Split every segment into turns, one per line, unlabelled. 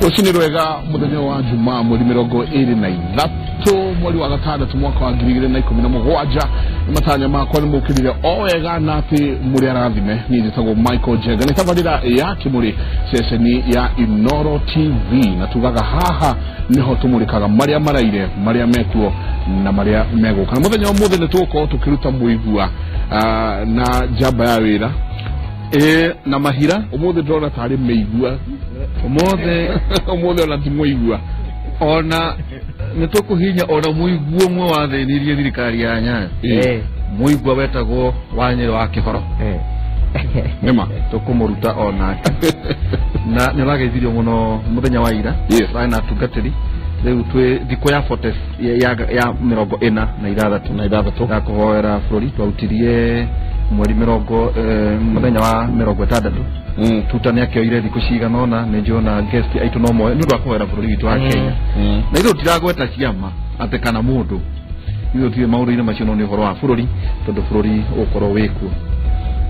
Rũcinĩ rwega mũthenya wa Jumaa mweri 23 mweri wa gatandatũ mwaka wa 2017. Matanya makwa nĩ mũkĩrire o wega na atĩ mũrĩ arathime. Niĩ njĩtagwo Michael Njenga, nĩ tabarĩra ya Kĩmũrĩ ceceni ya Inoro TV, na tugaga haha nĩho tũmũrĩkaga marĩa maraire, marĩa mekuo na marĩa megũka. Na mũthenya wa ũmũthĩ nĩ tũgũkorwo tũkĩruta mũigua na njamba ya wĩra
na mahira.
Ũmũthĩ ndĩrona tarĩ mĩigua ũmũthĩ ona ti mũigua,
ona nĩ tũkũhinya ona mũigua ũmwe wathĩnirie thirikari ya Nyayo, mũigua wetagwo Wanyĩrĩ wa Kĩhoro.
Nĩma
tũkũmũruta onake na nĩ ũrageithirio mũno mũthenya wa ira. Tũrarĩ na atungatĩri rĩu twĩ thikũ ya 40 ya 46 ya kũhoera bũrũri. Twarutirie mweri mĩrongo mũthenya wa 60. Tuta nĩ akĩoire thikũ cigana ũna, nĩ njũĩ ona guest aitũ no moe nĩ ũndũ wa kũhoera bũrũri witũ wa Kenya. Na ithuĩ tũtiragweta ciama atĩ kana mũndũ, ithuĩ tũtirĩ maũndũ-inĩ macio, no nĩ ũhoro wa bũrũri tondũ bũrũri ũgũkorwo wĩkuo.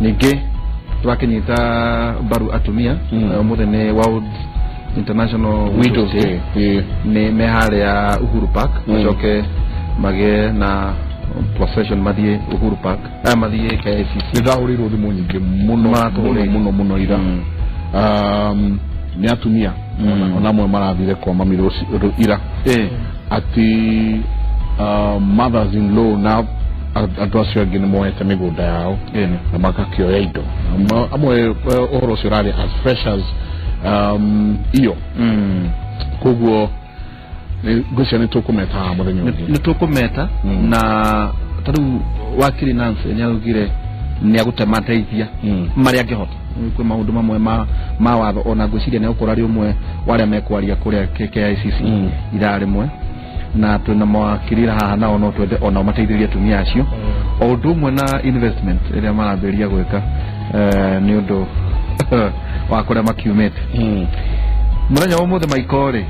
Ningĩ tũrakĩnyita mbaru atumia. Ũmũthĩ nĩ World International
Widows Day,
nĩ me harĩa Uhuru Park, macoke magĩe na procession mathiĩ Uhuru Park, mathiĩ KICC.
Nĩ ndahũrĩirwo thimũ nyingĩ mũno mũno mũno mũno ira nĩ atumia ona amwe marathire kwa mami ira atĩ mothers in law na andũ acio angĩ nĩ moete mĩgũnda yao na magakĩoya indo. Amwe ũhoro ũcio ũrarĩ as fresh as iyo. Koguo ngwĩciria nĩ tũkũmeta mũthenya ũngĩ.
Nĩ tũkũmeta na ta rĩu wakiri Nancy nĩ augire nĩ agũtema ateithia marĩa angĩhota kwĩ maũndũ mamwe ma watho, ona ngwĩciria nĩ agũkorwo arĩ ũmwe wa arĩa mekwaria kũrĩa KICC ithaa rĩmwe. Na twĩna mawakiri haha nao no twende onao mateithĩrĩrie atumia acio, o ũndũ ũmwe na investment ĩrĩa marambĩrĩria gwĩka nĩ ũndũ wa kũrĩa makiumĩte. Mũthenya wa ũmũthĩ Michael rĩ,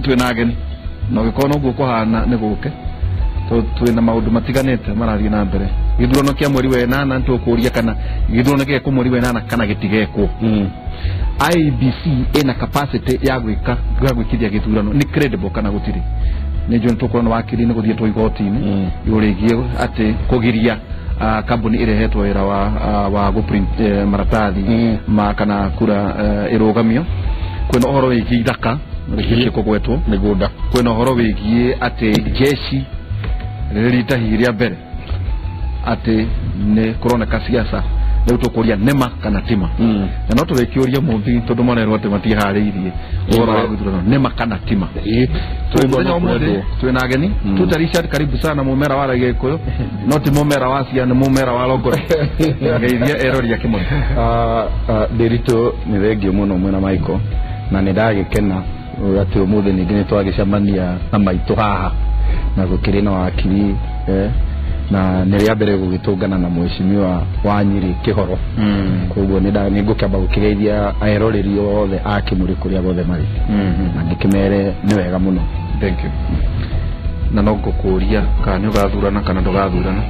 twĩna ageni na ũgĩkorwo noguo kũhana nĩ gũke twĩna maũndũ matiganĩte marathiĩ na mbere. Gĩthurano kĩa mweri wa ĩnana nĩtũkũria kana gĩthurano gĩgekwo mweri wa ĩnana kana gĩtigekwo. IEBC ĩna capacity ya gwĩka ya gwĩkithia gĩthurano, nĩ credible kana gũtirĩ? Nĩ njũĩ nĩtũkorwo na wakiri nĩ gũthiĩtwo igoti-inĩ igũrũ rĩgiĩ atĩ kũgiria kambuni ĩrehetwo wĩra wa gũprint maratathi ma kana kura ĩrũgamio. Kwĩna ũhoro wĩgiĩ ithaka rĩkĩtie kũgwetwo
mĩgũnda,
kwĩna ũhoro wĩgiĩ atĩ jeshi rĩrĩ rita hihi rĩa mbere atĩ nĩ kũroneka siasa rĩu tũkũria nĩma kana tima. Na no tũrĩkĩũria mũmbi tondũ marerwo atĩ matiharĩirie ũhoro wa gĩthurano, nĩma kana tima. Twĩna ageni tuta Richard, karibu sana, mũmera wa Gĩkũyũ no ti mũmera wa cia, nĩ mũmera wa Rongore. Ngeithia erori a Kĩmũrĩ.
Ndĩritũ nĩ thengio mũno mwena Michael, na nĩ ndagĩkena atĩ ũmũthĩ ningĩ nĩ twagĩcemania na maitũ haha na gũkĩrĩ na wakiri na nĩ rĩa mbere gũgĩtũngana na mheshimiwa Wanyĩrĩ Kĩhoro. Koguo nĩ ngũkĩamba gũkĩgeithia eroreri othe a Kĩmũrĩ kũrĩa guothe marĩ na ngĩkĩmere nĩ wega mũno.
Thank you. Na no ngũkũria kana nĩ ũgathurana kana ndũgathurana,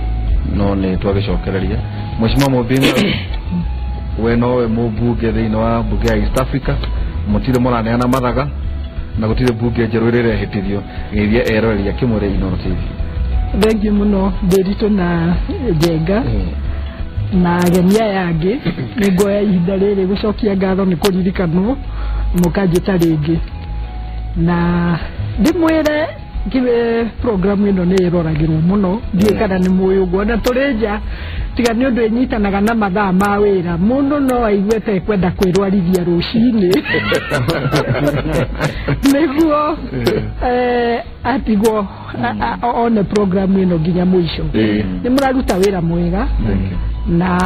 no nĩ twagĩcokereria. Mheshimiwa Mũmbinga, we nowe mũmbunge thĩinĩ wa mbunge ya East Africa, mũtirĩ mũraneana mathaga na gũtirĩ mbunge njerũ ĩrĩa ĩrehĩtithio. Geithia eroreri a Kĩmũrĩ Inooro TV.
Thengiũ mũno Ndĩritũ na Njenga na ageni aya angĩ. Nĩ nguoya ihinda rĩrĩ gũcokia ngatho nĩ kũririkanwo mũkanjĩta rĩngĩ, na ndĩmwĩre program ĩno nĩ ĩroragĩrwo mũno, ndiũĩ kana nĩ mũĩ ũguo, na tũrĩ nja tiga nĩ ũndũ ĩnyitanaga na mathaa ma wĩra, mũndũ no aigue ta ekwenda kwĩrwarithia rũcinĩ nĩguo atigwo one program ĩno nginya mũico. Nĩ mũraruta wĩra mwega na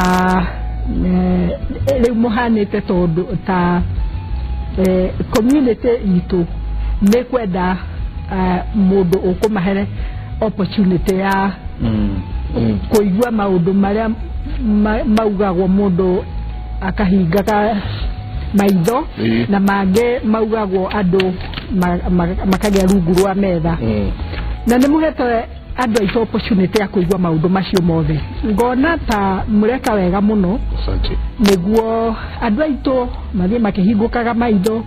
rĩu mũhanĩte tondũ ta community itũ nĩ kwenda mũndũ ũkũmahere opportunity ya kũigua maũndũ marĩa maugagwo mũndũ akahingaga maitho na mangĩ maugagwo andũ makagĩa rungu rwa metha. Na nĩ mũhete andũ aitũ opportunity ya kũigua maũndũ macio mothe. Ngona ta mũreka wega mũno nĩguo andũ aitũ mathiĩ makĩhingũkaga maitho.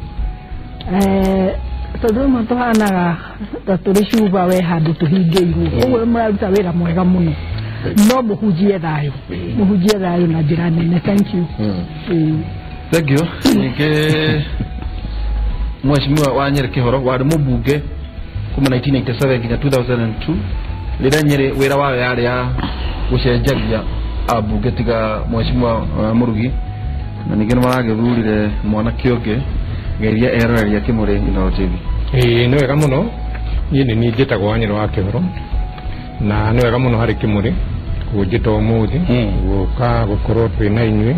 Tondũ rĩmwe tũhanaga ta tũrĩ cuba we handũ tũhingĩirwo, koguo mũraruta wĩra mwega mũno, no mũhunjie thayũ, mũhunjie thayũ na njĩra nene. Thank you.
Thank you. Ningĩ mheshimiwa wa Nyeri Kihoro warĩ mũmbunge kuma 1997 nginya 2002 rĩrĩa Nyeri wĩra wayo yarĩ ya gũcenjagia ambunge tiga mheshimiwa Murugi, na ningĩ nĩ maragĩthurire mwanake ũngĩ geria eroreria Kĩmũrĩ Inooro TV.
Ĩĩ nĩ wega mũno, niĩ nĩ niĩ njĩtagwo Wanyĩrĩ wa Kĩhoro, na nĩ wega mũno harĩ Kĩmũrĩ kũnjĩta ũmũthĩ gũka gũkorwo twĩ na inyuĩ,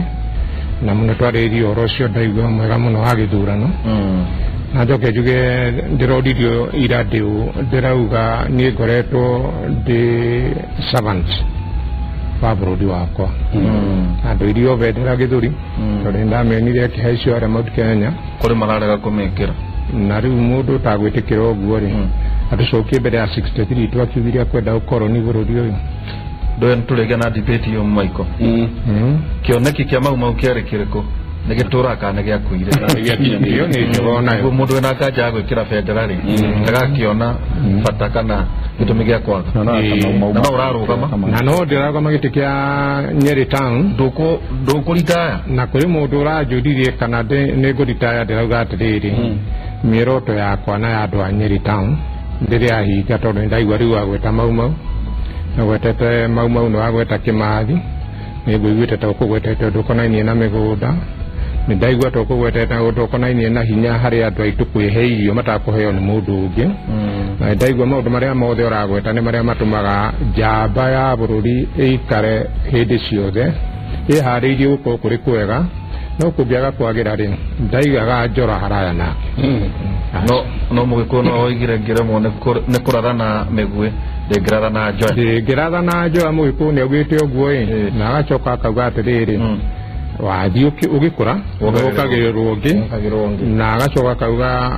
na mũno twarĩrĩria ũhoro ũcio ndaigua mwega mũno wa gĩthurano. Na njoke njuge ndĩroririo ira ndĩrauga niĩ ngoretwo ndĩ servant wa bũrũri wakwa, na ndũirio bendera gĩthũri tondũ nĩndamenire akĩhaicio arĩa Mount Kenya
kũrĩ mararega kũmĩkĩra,
na rĩu mũndũ ũtagwĩtĩkĩra ũguo rĩ atũcokie mbere ya 63 twakiugire akwenda ũkoroni bũrũri ũyũ.
Ndũĩ nĩtũrĩgĩa na debate ĩyo Michael. Kĩoneki kĩa Mau Mau kĩarĩ kĩrĩkũ? Nĩ gĩtũraga kana nĩ gĩakuire?
Ĩyo nĩ njega onayo.
Mũndũ wĩna nganja ya gwĩkĩra bendera rĩ ndagakĩona bata kana gĩtũmi gĩa kwaga, na no ũrarũgama,
na no ndĩrarũgama gĩtĩ kĩa Nyeri town,
ndũkũritaya.
Na kũrĩ mũndũ ũranjũririe kana nĩ ngũritaya, ndĩrauga atĩrĩrĩ, mĩoroto yakwa na ya andũ a Nyeri town ndĩrĩ yahinga, tondũ nĩndaigua rĩu wagweta Mau Mau, nĩgwetete Mau Mau nĩ wagweta Kĩmathi, nĩngũiguĩte ta ũkũgwetete ũndũ ũkonainie na mĩgũnda, nĩndaigua ta ũkũgwetete ũndũ ũkonainie na hinya harĩ andũ aitũ kwĩhe irio matakũheo nĩ mũndũ ũngĩ, na nĩndaigua maũndũ marĩa mothe ũragweta nĩ marĩa matũmaga njamba ya bũrũri ĩikare hĩndĩ ciothe ĩharĩirie gũkorwo kũrĩ kwega, no kũngĩaga kwagĩra rĩ ndaigaga njora haraya nake.
No mũgĩkũyũ no oigire ngĩremwo nĩ kũratha na mĩguĩ ndĩngĩratha na njoya,
ndĩngĩratha na njoya. Mũgĩkũyũ nĩ augĩte ũguo ĩ, na agacoka akauga atĩrĩrĩ, wathiĩ ũgĩkũra ũkagĩrĩrwo ũngĩ, na agacoka akauga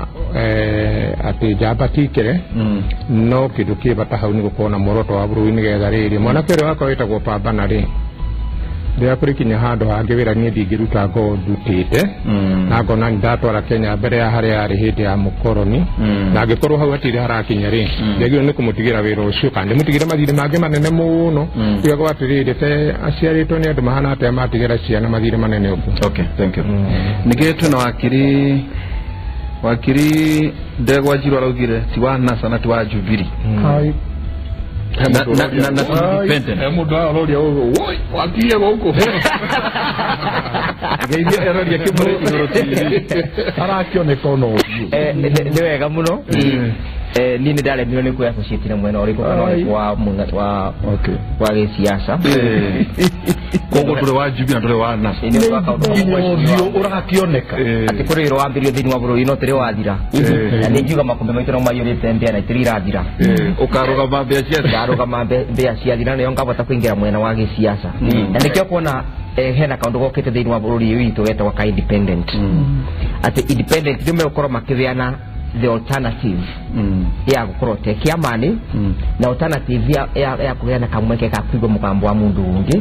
atĩ njamba ti ikere, no kĩndũ kĩ bata hau nĩ gũkorwo na muoroto wa bũrũri, nĩgetha rĩrĩ mwanake ũrĩa wakwa wĩtagwo Pambana rĩ rĩrĩa kũrĩ kinya handũ hangĩ wĩra niĩ ndingĩruta ngoo ndutĩte, na ngona nĩ ndatwara Kenya mbere ya harĩa yarĩ hĩndĩ ya mũkoroni, na angĩkorwo hau hatirĩ harakinya rĩ njagĩrĩirwo nĩ kũmũtigĩra wĩra ũcio, kana ndĩmũtigĩre mathirĩ mangĩ manene mũno, tigagwo atĩrĩrĩ te aciarĩtwo nĩ andũ mahana atĩa matigĩra ciana mathirĩ manene ũguo.
Okay, thank you. Ningĩ twĩna wakiri Ndegwa Njirũ araugire ti wa NASA na ti wa Jubilee. Na independent.
Mũndũ aroria ũguo, woi wakinya gũkũ
geithia eroria Kĩmũrĩ Inooro TV
arakĩoneka ona ũthiũ.
Nĩ wega mũno. Niĩ nĩ ndaremirwo nĩ kwĩ associate na mwena ũrĩkũ kana ũrĩkũ wa wa gĩsiasa,
koguo ndũrĩ wa Jubilee na ndũrĩ wa NASA.
Ũthiũ ũrakĩoneka
atĩ kũrĩ wĩra wambĩrĩrio thĩinĩ wa bũrũri no tĩrĩ wathira, na nĩ ngiuga makũmbĩ maitũ no maiyũrĩte mbĩa na itĩrĩ irathira.
Ũkarũgama mbĩa ciathira,
ndarũgama mbĩa ciathira, nĩyo ngabota kũingĩra mwena wa gĩsiasa, na nĩkĩo kuona hena kaũndũ gokĩte thĩinĩ wa bũrũri ũyũ witũ getagwo ka independent, atĩ independent nĩ megũkorwo makĩheana the alternative ya gũkorwo te kĩamani, na alternative ya kũheana kamweke ka kũigua mũgambo wa mũndũ ũngĩ.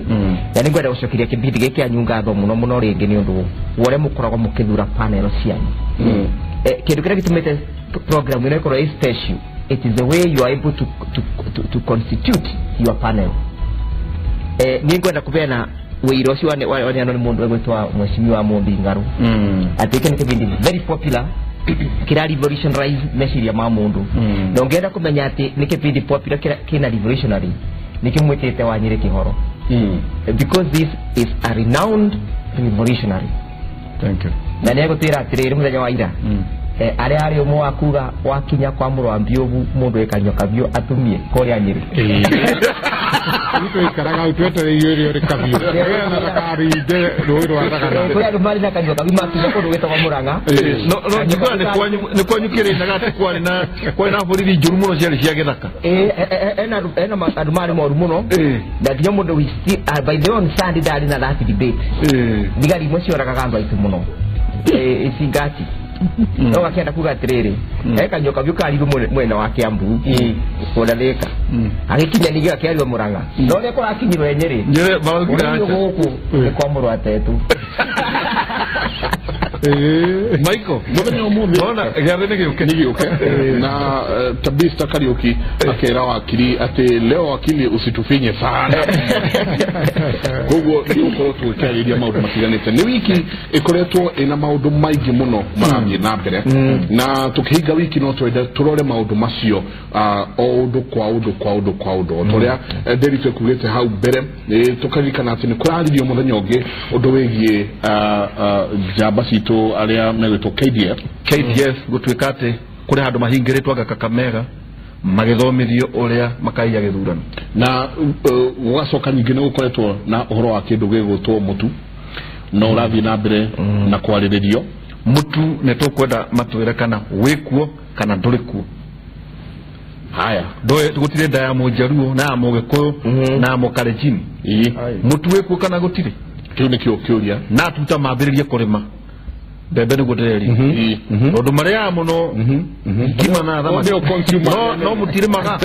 Na nĩ ngwenda gũcokeria kĩbindi gĩkĩ kĩanyu ngatho mũno mũno rĩngĩ nĩ ũndũ wa ũrĩa mũkoragwo mũkĩthura panel cianyu. Kĩndũ kĩrĩa gĩtũmĩte program ĩno ĩkorwo ĩ special, it is the way you are able to constitute your panel. Nĩ ngwenda kũheana wĩira ũcio waneanwo nĩ mũndũ egwĩtwo mheshimiwa Mumbi Ng'arũ, atĩ gĩkĩ nĩ kĩbindi very popular kira revolutionize meciria ma mundu, na ũngĩenda kũmenya atĩ nĩ kĩbindi popular kĩna revolutionary nĩ kĩmwĩtĩte Wanyĩrĩ Kĩhoro, because this is a renowned revolutionary.
Thank you.
Na nĩ egũtwĩra atĩrĩrĩ mũthenya wa ira, arĩa arĩ ũmwe wa kuga wakinya kwa mũrũ wa Mbiũbu mũndũ ĩkanyua kabiũ atumie kũrĩa Nyĩrĩ.
Tũikaraga hau twetereire ũrĩa ũrĩ kabiũ nĩgetha ndakaringe rũĩ rwa Thagana.
Kũrĩ andũ marĩ na kanyua kabiũ makinya kũndũ gwĩtagwo Mũrang'a.
No njiguaga nĩ kwanyu Kĩrĩnyaga atĩ kwarĩ na borithi njũru mũno ciarĩ cia gĩthaka.
Ena andũ marĩ moru mũno, na nginya mũndũ by the way on Sunday ndarĩ na that debate. Thigari imwe cioragaga andũ aitũ mũno ici ngati, no gakĩenda kuga atĩrĩrĩ he kanyua kabiũ karirwo mwena wa Kiambu kũrĩa Thĩka, agĩkinya ningĩ gakĩarirwo Mũrang'a, no ũrĩa kũrakinyirwo Nyĩrĩ
Nyĩrĩ maraugire
ũrĩa gũkũ nĩ kwa mũrũ wa Tetu.
Michael
Muthenya umuthi
ona gĩathĩ nĩ gĩũke
nĩ gĩũke na Tabista Kariuki akera wakiri atĩ leo wakili usitufinye sana. Koguo nĩ tũgũkorwo tũgĩkĩarĩria maũndũ matiganĩte. Nĩ wiki ĩkoretwo ĩna maũndũ maingĩ mũno marathiĩ na mbere, na tũkĩhinga wiki no twende tũrore maũndũ macio o ũndũ kwa ũndũ kwa ũndũ kwa ũndũ o ta ũrĩa Nderitu ekugĩte hau mbere. Tũkaririkana atĩ nĩ kũraririo mũthenya ũngĩ ũndũ wĩgiĩ njamba citũ arĩa megwĩtwo KDF.
KDF gũtuĩka atĩ kũrĩ handũ mahingĩrĩtwo anga Kakamega magĩthomithio ũrĩa makaiya gĩthurano,
na gũgacoka ningĩ nĩ gũkoretwo na ũhoro wa kĩndũ gĩgwĩtwo mũtu no ũrathiĩ na mbere na kwarĩrĩrio.
Mũtu nĩ tũkwenda matwĩre kana wĩkuo kana ndũrĩ kuo.
Haya,
gũtirĩ nda ya mũnjaruo na ya mũgĩkũyũ na ya mũkalenjin. Mũtu wĩkuo kana gũtirĩ?
Kĩu nĩkĩo kĩũria.
Na tuta mambĩrĩrie kũrĩma mbembe nĩguo ndĩreria, tondũ marĩaga mũno ngima na thamaki no mũtirĩmaga.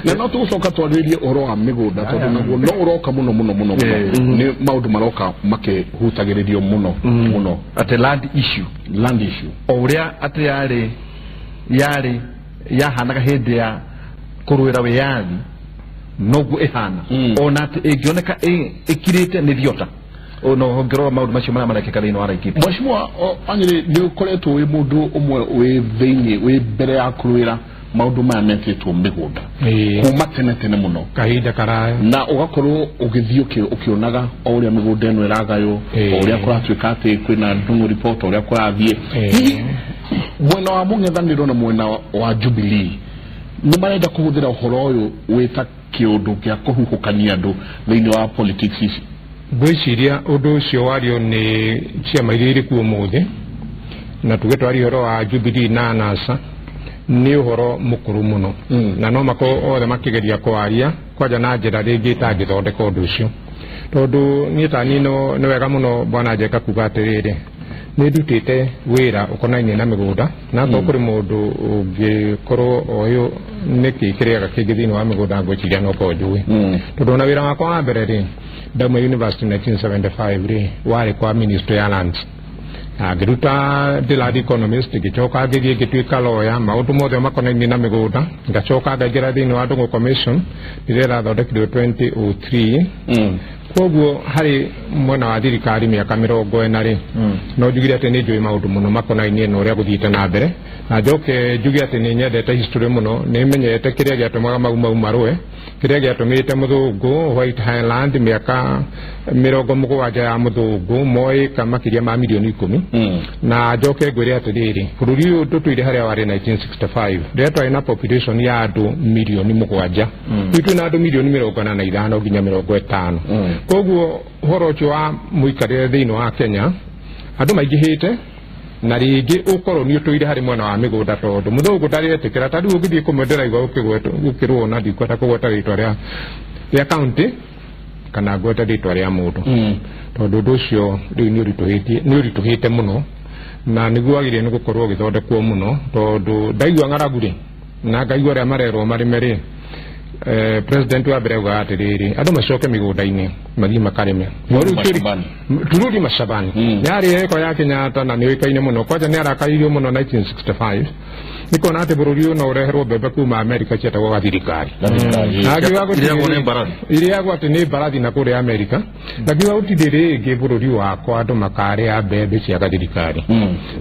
Na no tũgũcoka twarĩrĩrie ũhoro wa mĩgũnda tondũ naguo no ũroka mũno mũno mũno mũno, nĩ maũndũ maroka makĩhutagĩrĩrio mũno mũno,
atĩ land issue,
land issue
o ũrĩa atĩ yarĩ yahanaga hĩndĩ ya kũrũĩra wĩyathi noguo ĩhana, ona atĩ ĩngĩoneka ĩkirĩte nĩ thiota. No ngĩrora maũndũ macio marĩa marekĩka thĩinĩ wa Laikipia.
Mheshimiwa Wanyĩrĩ, nĩ ũkoretwo wĩ mũndũ ũmwe wĩ thĩinĩ wĩ mbere ya kũrũĩra maũndũ maya metĩtwo mĩgũnda kuma tene tene mũno,
kahinda karaya,
na ũgakorwo ũgĩthiĩ ũkĩonaga o ũrĩa mĩgũnda ĩno ĩragaywo, o ũrĩa kũratuĩka atĩ kwĩna Ndung'u report, o ũrĩa kũrathiĩ. Hihi mwena wa mũng'ethanĩro na mwena wa Jubilee nĩ marenda kũhũthĩra ũhoro ũyũ wĩ ta kĩũndũ kĩa kũhuhũkania andũ thĩinĩ wa politics ici?
Ngwĩciria ũndũ ũcio wario nĩ ciama iria irĩ kuo ũmũthĩ, na tuge twaria ũhoro wa Jubilee na NASA nĩ ũhoro mũkũrũ mũno, na no makorwo othe makĩgeria kwaria kwanja na njĩra rĩngĩ ĩtangĩthondeka ũndũ ũcio, tondũ niĩ ta niĩ nĩ wega mũno bwana Njeka kuga atĩrĩrĩ, nĩ ndutĩte wĩra ũkonainie na mĩgũnda, na akorwo kũrĩ mũndũ ũngĩkorwo oĩ nĩkĩ kĩrĩaga kĩngĩ thĩinĩ wa mĩgũnda ngwĩciria no korwo njũĩ, tondũ ona wĩra wakwa wa mbere rĩ ndauma university 1975 rĩ warĩ kwa ministry ya lands, ngĩruta ndĩ land economist, ngĩcoka ngĩthiĩ ngĩtuĩka lawyer, maũndũ mothe makonainie na mĩgũnda, ngacoka ngaingĩra thĩinĩ wa Ndung'u Commission rĩrĩa ĩrathondekirwo 2003. Koguo harĩ mwena wa thirikari mĩaka 40 rĩ, no njugire atĩ nĩ njũĩ maũndũ mũno makonainie na ũrĩa gũthiĩte na mbere, na njoke njuge atĩ nĩ nyendete history mũno, nĩ menyete kĩrĩa gĩatũmaga Mau Mau marũe, kĩrĩa gĩatũmĩte mũthũngũ White Highland mĩaka 70 ya mũthũngũ moĩka makĩria ma milioni 10. Na njoke ngwĩre atĩrĩrĩ, bũrũri ũyũ ndũtũire harĩa warĩ 1965 rĩrĩa twarĩ na population ya andũ milioni 7, rĩu twĩna andũ milioni 45 nginya 50. Koguo ũhoro ũcio wa mũikarĩre thĩinĩ wa Kenya andũ maingĩhĩte, na rĩngĩ ũkorwo nĩ ũtũire harĩ mwena wa mĩgũnda, tondũ mũthũngũ ndarĩetĩkĩra. Ta rĩu ũngĩthiĩ kũmwe ndĩraigua ũkĩrwo na ndikwenda kũgweta rĩtwa rĩa county kana ngwete rĩtwa rĩa mũndũ, tondũ ũndũ ũcio rĩu nĩ ũritũhĩte mũno, na nĩguo wagĩrĩire nĩ gũkorwo ũgĩthondekwo mũno, tondũ ndaigua ng'aragu rĩ na ngaigua arĩa marerwo marĩme rĩ, president wa mbere augaga atĩrĩrĩ, andũ macoke mĩgũnda-inĩ mathiĩ makarĩme, turudi mashambani. Yarĩ eko ya Kenyatta na nĩ ũĩkaine mũno, kwanja nĩ arakarĩirio mũno 1965 nĩ kuona atĩ bũrũri ũyũ no ũreherwo mbembe kuma Amerika cietagwo gathirikari, irĩagwo atĩ nĩ mbarathi na kũrĩa Amerika, na ngiuga gũtirĩ rĩngĩ bũrũri wakwa andũ makarĩa mbembe cia gathirikari.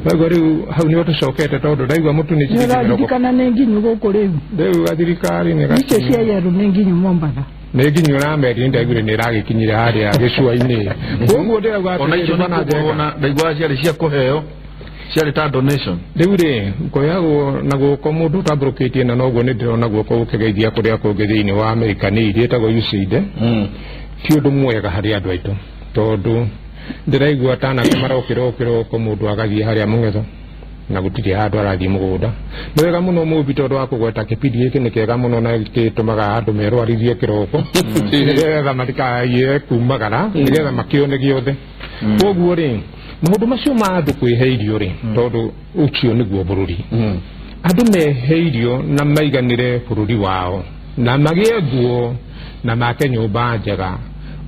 Koguo rĩu hau nĩho tũcokete, tondũ ndaigua mũtu nĩ ciringi mĩrongo
Nĩũraririkana nĩ nginyu gũkũ rĩu,
rĩu gathirikari nĩ
icio cia yerũ nĩ nginyu Mombatha,
nĩ nginyu na meri ndaiguire nĩ ĩragĩkinyire harĩa gĩcũa-inĩ. Koguo ndĩrauga
ona icio nĩ kũgũrwo, ndaiguaga ciarĩ cia kũheo, ciarĩ ta donation.
Rĩu rĩ kũheagwo na guoko mũndũ ũtambũrũkĩtie, na noguo nĩ ndĩrona guoko gũkĩgeithia kũrĩa kũngĩ thĩinĩ wa Amerika nĩ iria ĩtagwo USAID, ti ũndũ mwega harĩ andũ aitũ, tondũ ndĩraigua tanake marokĩra kĩroko mũndũ agathiĩ harĩa mũng'etho na gũtirĩ handũ arathiĩ mũgũnda. Nĩ wega mũno mũmbi tondũ wa kũgweta kĩbindi gĩkĩ nĩ kĩega mũno na gĩtũmaga andũ merwarithie kĩroko nĩgetha matikaiye kumagara, nĩgetha makĩone gĩothe. Koguo rĩ maũndũ macio ma andũ kwĩhe irio rĩ, tondũ ũcio nĩguo bũrũri, andũ mehe irio na maiganĩre bũrũri wao na magĩe nguo na make nyũmba njega,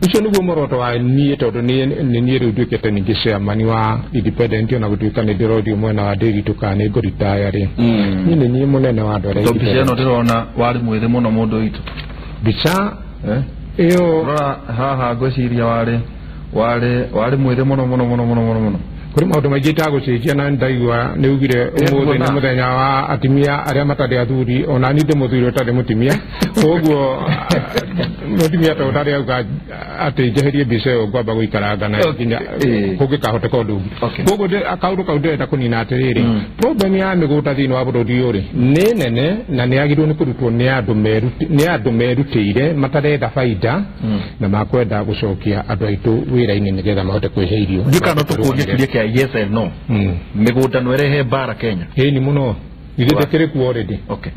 Ũcio nĩguo muoroto wa niĩ tondũ nĩ niĩ rĩu nduĩkĩte ningĩ chairman wa independent ona gũtuĩka nĩ ndĩrorio mwena wa Ndĩritũ kana nĩ ngũritaya rĩ. Niĩ nĩ niĩ mũnene wa andũ arĩa
Tondũ mbica ĩno ndĩrona warĩ mwĩthĩ mũno mũndũ witũ.
Mbica ĩyo
rora haha ngwĩciria warĩ mwĩthĩ mũno mũno mũno mũno mũno mũno.
Kũrĩ maũndũ maingĩ itagũcenjia na ndaigua nĩ ugire ũmũthĩ nĩ mũthenya wa atumia arĩa matarĩ athuri ona niĩ ndĩ mũthuri ũtarĩ mũtumia koguo mũtumia to ũtarĩ auga atĩ njeherie mbica ĩyo ngwamba gũikaranga nayo nginya kũngĩkahoteka ũndũ ũngĩ. Koguo kaũndũ kau ndĩrenda kũnina atĩrĩrĩ, problem ya mĩgũnda thĩinĩ wa bũrũri ũyũ rĩ nĩ nene na nĩ yagĩrĩirwo nĩ kũrutwo nĩ andũ merutĩire matarenda baida na makwenda gũcokia andũ aitũ wĩra-inĩ nĩgetha mahote kwĩhe irio.
Ndiũĩ no tũkũrie kĩũria kĩa yes and no. Mĩgũnda no ĩrehe mbara Kenya?
Ĩni mũno. Ithuĩ tũkĩrĩ kuo already.
Okay.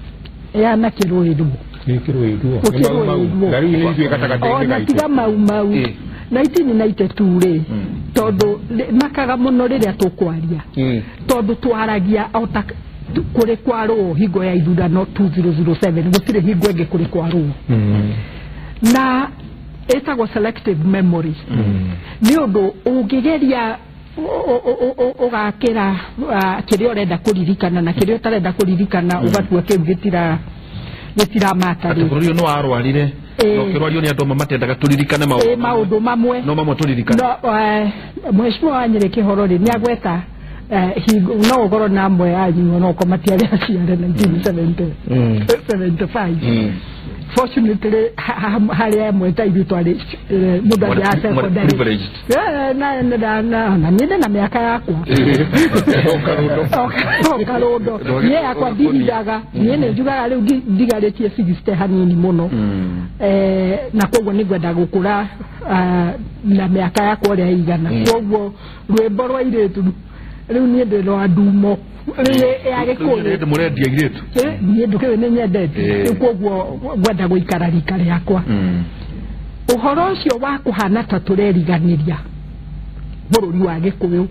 Yana kĩrũĩrwo.
Nĩ kĩrũĩrwo.
Gũkĩrũĩrwo.
Na rĩu nĩ ithuĩ gatagatĩ-inĩ
Ona
gaitũ.
tiga mau mau. 1992 rĩ tondũ makaga mũno rĩrĩa tũkwaria. Tondũ twaragia o ta kũrĩ kwarũo hingo ya ithurano 2007 gũtirĩ hingo ĩngĩ kũrĩ kwarũo. Na ĩtagwo selective memory. Nĩ ũndũ ũngĩgeria ũgakĩra kĩrĩa ũrenda kũririkana na kĩrĩa ũtarenda kũririkana ũgatua kĩu gĩtiramata
Atĩ
rĩ.
bũrũri ũyũ nĩ warwarire na ũkĩrwario nĩ andũ amwe matendaga tũririkane
maũndũ mamwe
no mamwe tũririkane.
No Mheshimiwa wa Nyĩrĩ Kĩhoro rĩ nĩ agweta no ũkorwo na amwe anyu onokorwo matiarĩ aciare 1975. Fortunately harĩ amwe ta ithuĩ twarĩ mũndũ athiaga secondary.
Privileged.
Na niĩ ndĩ na mĩaka yakwa. O karũndo. Niĩ yakwa ndihithaga. Niĩ nĩ njugaga rĩu ndigarĩtie 60 hanini mũno. Na koguo nĩ ngwenda gũkũra na mĩaka yakwa ũrĩa ĩigana. Koguo rwĩmbo rwa airĩtu rĩu niĩ ndĩ rwa ndumo. Rĩu ya Gĩkũyũ.
Rĩu mũrendia airĩtu.
Niĩ ndũkĩũĩ nĩ nyendete. Rĩu koguo ngwenda gũikara rika rĩakwa. Ũhoro ũcio wa kũhana ta tũreriganĩria bũrũri wa Gĩkũyũ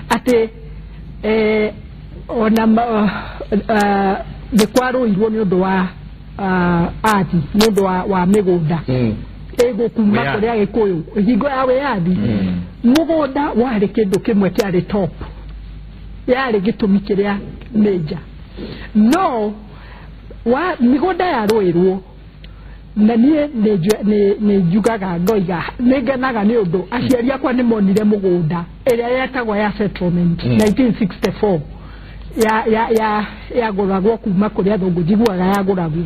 atĩ ona nĩ kwarũirwo nĩ ũndũ wa ardhi nĩ ũndũ wa mĩgũnda ĩgũkuma
Wĩyathi.
kũrĩ Agĩkũyũ hingo ya wĩyathi. Mũgũnda warĩ kĩndũ kĩmwe kĩarĩ top, yarĩ gĩtũmi kĩrĩa major no wa mĩgũnda yarũĩrwo na niĩ nĩ njugaga ngoiga nĩ ngenaga nĩ ũndũ aciari akwa nĩ monire mũgũnda ĩrĩa yetagwo ya settlement 1964 yagũragwo kuma kũrĩ athũngũ njiguaga yagũragwo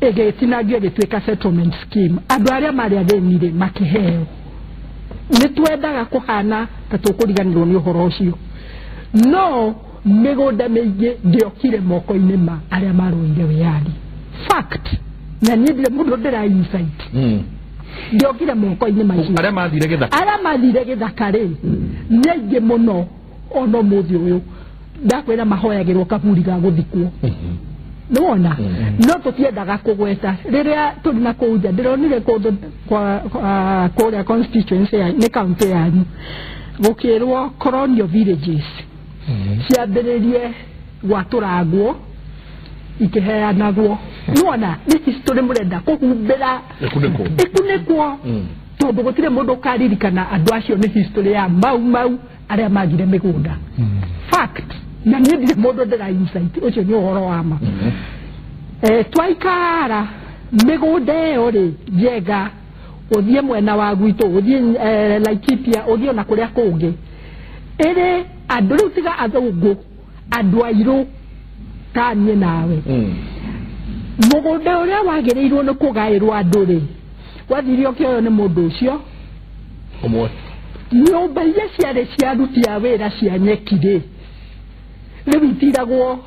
ĩgĩtinangio ĩgĩtuĩka settlement scheme. Andũ arĩa marĩ athĩni rĩ makĩheo. Nĩ twendaga kũhana ta tũkũriganĩrwo nĩ ũhoro ũcio no mĩgũnda mĩingĩ ndĩokire moko-inĩ ma arĩa marũire wĩyathi. Fact na niĩ ndirĩ mũndũ ndĩra insight ndĩokire moko-inĩ macio
Arĩa mathire gĩthaka.
Arĩa mathire gĩthaka rĩ nĩ aingĩ mũno ona ũmũthĩ ũyũ ndakwĩra mahoyagĩrwo kaburi ga gũthikwo. Nĩwona no tũtiendaga kũgweta rĩrĩa tũrĩ na kũu nja ndĩronire kũndũ kũrĩa constituency ya nĩ county yanyu gũkĩrwo colonial villages ciambĩrĩrie gwatũrangwo ikĩheanagwo. Nĩwona nĩ history mũrenda kũhumbĩra
Ĩkunĩkwo.
Ĩkunĩkwo tondũ gũtirĩ mũndũ ũkaririkana andũ acio nĩ history ya mau mau arĩa magire mĩgũnda. Fact na niĩ ndirĩ mũndũ ndĩra insight ũcio nĩ ũhoro wa ma. Twaikara mĩgũnda ĩyo rĩ njega ũthiĩ mwena wa gwitũ ũthiĩ Laikipia ũthiĩ ona kũrĩa kũngĩ ĩrĩ andũ rĩu tiga athũngũ andũ airũ ta niĩ nawe. Mũgũnda ũrĩa wagĩrĩirwo nĩ kũgaĩrwo andũ rĩ wathire ũkĩoywo nĩ mũndũ ũcio
ũmwe.
Nyũmba iria ciarĩ cia aruti a wĩra cia nyeki rĩ rĩu itiragwo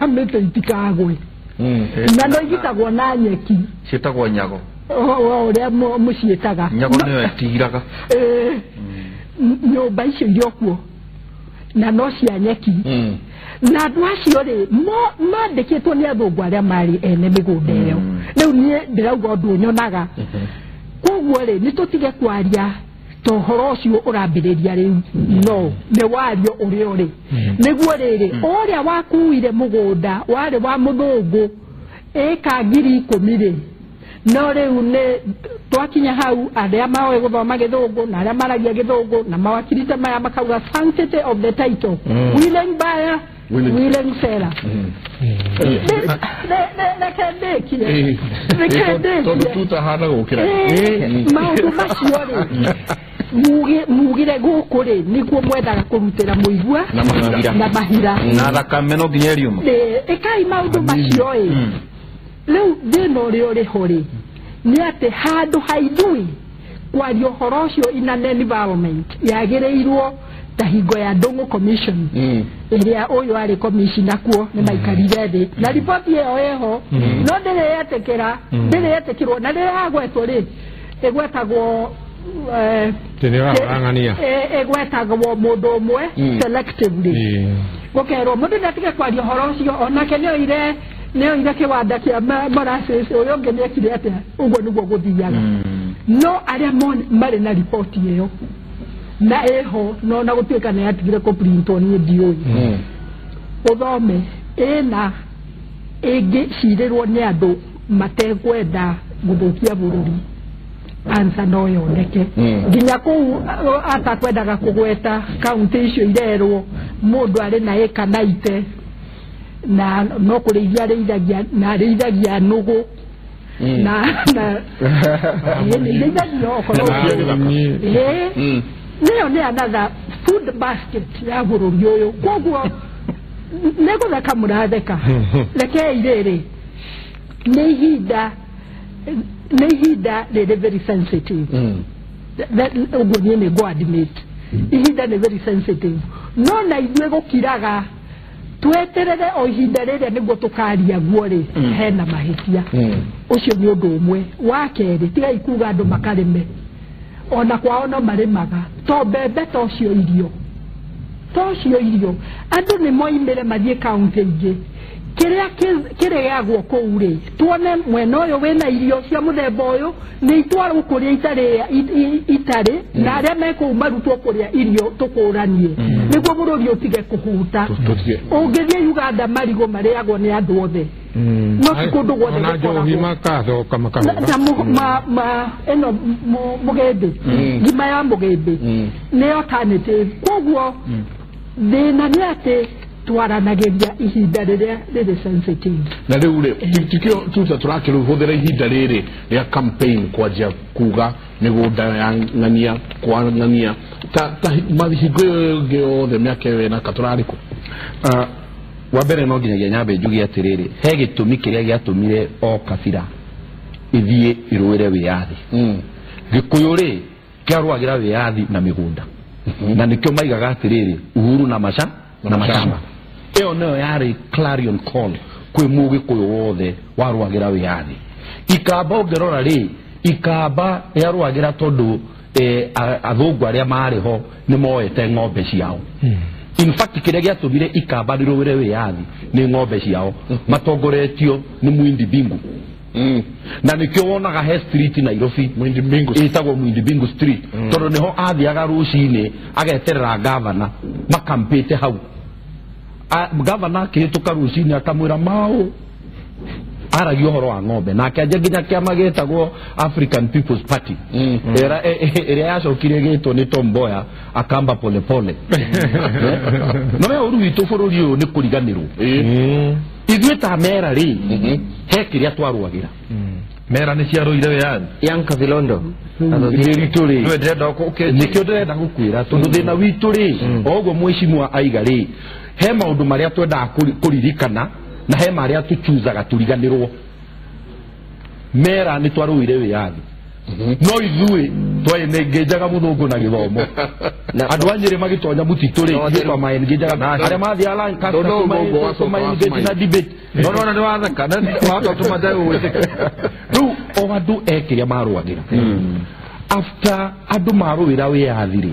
na mĩtĩ itikagwe na no igitagwo na nyeki
Ciĩtagwo nyago.
Ũrĩa mũciĩtaga
Nyago nĩyo ĩtiraga.
Nyũmba icio irĩ o kuo na no cia nyeki na andũ acio rĩ mandĩkĩtwo nĩ athũngũ arĩa marĩ ene mĩgũnda ĩyo. Rĩu niĩ ndĩrauga ũndũ nyonaga koguo rĩ nĩ tũtige kwaria ta ũhoro ũcio ũrambĩrĩria rĩu no nĩ wario ũrĩa ũrĩ nĩguo rĩrĩ ũrĩa wakuire mũgũnda warĩ wa mũthũngũ ĩka 10,000 rĩ No rĩu nĩ twakinya hau arĩa maoĩ gũthoma gĩthũngũ na arĩa maragia gĩthũngũ na mawakiri ta maya makauga sanctity of the title, willing buyer, willing seller. Reke ndĩkie, reke
Tondũ
ndĩkie.
Tutahana gũkĩra.
Maũndũ macio rĩ, mugire gũkũ rĩ nĩkuo mwethaga kũrutĩra mũigua
Na mahira.
Na mahira.
Na thakame no nginya ĩriuma.
Ĩkai maũndũ macio ĩ. Rĩu thĩna ũrĩa ũrĩ ho rĩ nĩ atĩ handũ ha ithuĩ kwaria ũhoro ũcio in an environment yagĩrĩirwo ta hingo ya Ndung'u Commission, ĩrĩa ũyũ arĩ commissioner kuo, nĩ maikarire thĩ na riboti ĩyo ĩho, no ndĩrĩ yetĩkĩra, ndĩrĩ yetĩkĩrwo, na rĩrĩa yagwetwo rĩ ĩgwetagwo
Nĩ ũrang'ania.
Ĩgwetagwo mũndũ ũmwe selectively, gũkerwo mũndũ nĩatige kwaria ũhoro ũcio, onake nĩoire, nĩoire kĩwanda kĩa molasses, ũyũ ũngĩ nĩekire atĩa. Ũguo nĩguo gũthiaga, no arĩa marĩ na riboti ĩyo na ĩho, no na gũtuĩka nĩ yatigire kũprintwo, niĩ ndiũĩ, ũthome ĩna ĩngĩcirĩrwo nĩ andũ matekwenda gũthũkia bũrũri, answer no yoneke nginya kũu atakwendaga kũgweta kaunti icio irerwo mũndũ arĩ na ĩka naite na no kũrĩithia arĩithagia na arĩithagia nũgũ na ĩĩ, nĩ irĩithagio okorwo ĩĩ, nĩyo nĩ another food basket ya bũrũri ũyũ. Koguo nĩ gũtheka mũratheka, rekei rĩrĩ nĩ ihinda rĩrĩ very sensitive. Ũguo niĩ nĩ ngũ admit ihinda nĩ very sensitive, no na ithuĩ gũkiraga tweterere o ihinda rĩrĩa nĩguo tũkaria guo rĩ hena mahĩtia. Ũcio nĩ ũndũ ũmwe. Wa kerĩ, tigai kuga andũ makarĩme, ona kwao no marĩmaga to mbembe, to cio irio, to cio irio. Andũ nĩ moimĩre mathiĩ kaunti ingĩ, kĩrĩa kĩrĩagwo kũu rĩ, tuone mwena ũyũ wĩna irio cia mũthemba ũyũ, nĩ itwarwo kũrĩa itarĩ itarĩ, na arĩa me kũu marutwo kũrĩa irio, tũkũranie nĩguo bũrũri ũtige kũhuta.
Tũtige.
Ũngĩthiĩ Uganda, marigũ marĩagwo nĩ andũ othe, no ti kũndũ guothe
Ona njohi
gũkoragwo.
Makacoka makahũra.
Na ma ĩno mũgĩmbĩ, ngima ya mũgĩmbĩ nĩ alternative. Koguo thĩna nĩ atĩ twaranagĩria ihinda rĩrĩa rĩrĩ sensitive.
Na rĩu rĩ, tikio tuta tũrakĩrĩhũthĩra ihinda rĩrĩ rĩa campaign kwanjia kuga mĩgũnda ya ng'ania kwa ng'ania ta mahingo ĩyo ĩngĩ yothe mĩaka ĩyo ĩna ka tũrarĩ kũ?
Wa mbere no nginyagia nyambe njuge atĩrĩrĩ, he gĩtũmi kĩrĩa gĩatũmire o kabira ĩthiĩ ĩrũĩre wĩyathi. Gĩkũyũ rĩ kĩarũagĩra wĩyathi na mĩgũnda, na nĩkĩo maigaga atĩrĩrĩ, uhuru na maca na mashamba. Ĩyo nĩyo yarĩ clarion call kwĩ mũgĩkũyũ wothe warũagĩra wĩyathi. Ikamba ũngĩrora rĩ, Ikamba yarũagĩra tondũ athũngũ arĩa marĩ ho nĩ moete ng'ombe ciao. In fact, kĩrĩa gĩatũmire Ikamba rĩrũĩre wĩyathi nĩ ng'ombe ciao, matongoretio nĩ Muindi Bingu, na nĩkĩo wonaga he street Nairobi
Muindi Mbingu.
Ĩtagwo Muindi Bingu Street, tondũ nĩho athiaga rũcinĩ ageterera gavana makampĩte hau. Gavana akĩhĩtũka rũcinĩ akamwĩra mau aragia ũhoro wa ng'ombe, na akĩanjia nginya kĩama gĩtagwo African People's Party, ĩrĩa yacokire ĩgĩtwo nĩ Tom Mboya akamba polepole. No we ũru witũ bũrũri ũyũ nĩ kũriganĩrwo. Ithuĩ ta mera rĩ, he kĩrĩa twarũagĩra.
Mera nĩ ciarũire wĩyathi.
Young Kavilondo.
Ndĩritũ rĩ,
Nĩwe ndĩrenda ũkĩnjie.
Nĩkĩo ndĩrenda gũkwĩra, tondũ thĩna witũ rĩ, o ũguo mwĩcimwa aiga rĩ, he maũndũ marĩa twendaga kũririkana na he marĩa tũchuzaga tũriganĩrwo. Mera nĩ twarũire wĩyathi, no ithuĩ twaenengejaga mũthũngũ na gĩthomo. Andũ a Nyĩrĩ magĩtonya mũtitũ rĩ, ithuĩ twamaengejaga, arĩa mathiaga Lancaster
No, no, mũgongo wacoka
tũmaengage na
wa
debate.
No no, nĩ watheka na watũma njage gwĩtĩka.
Rĩu o andũ e kĩrĩa marũagĩra. After andũ marũĩra wĩyathi rĩ,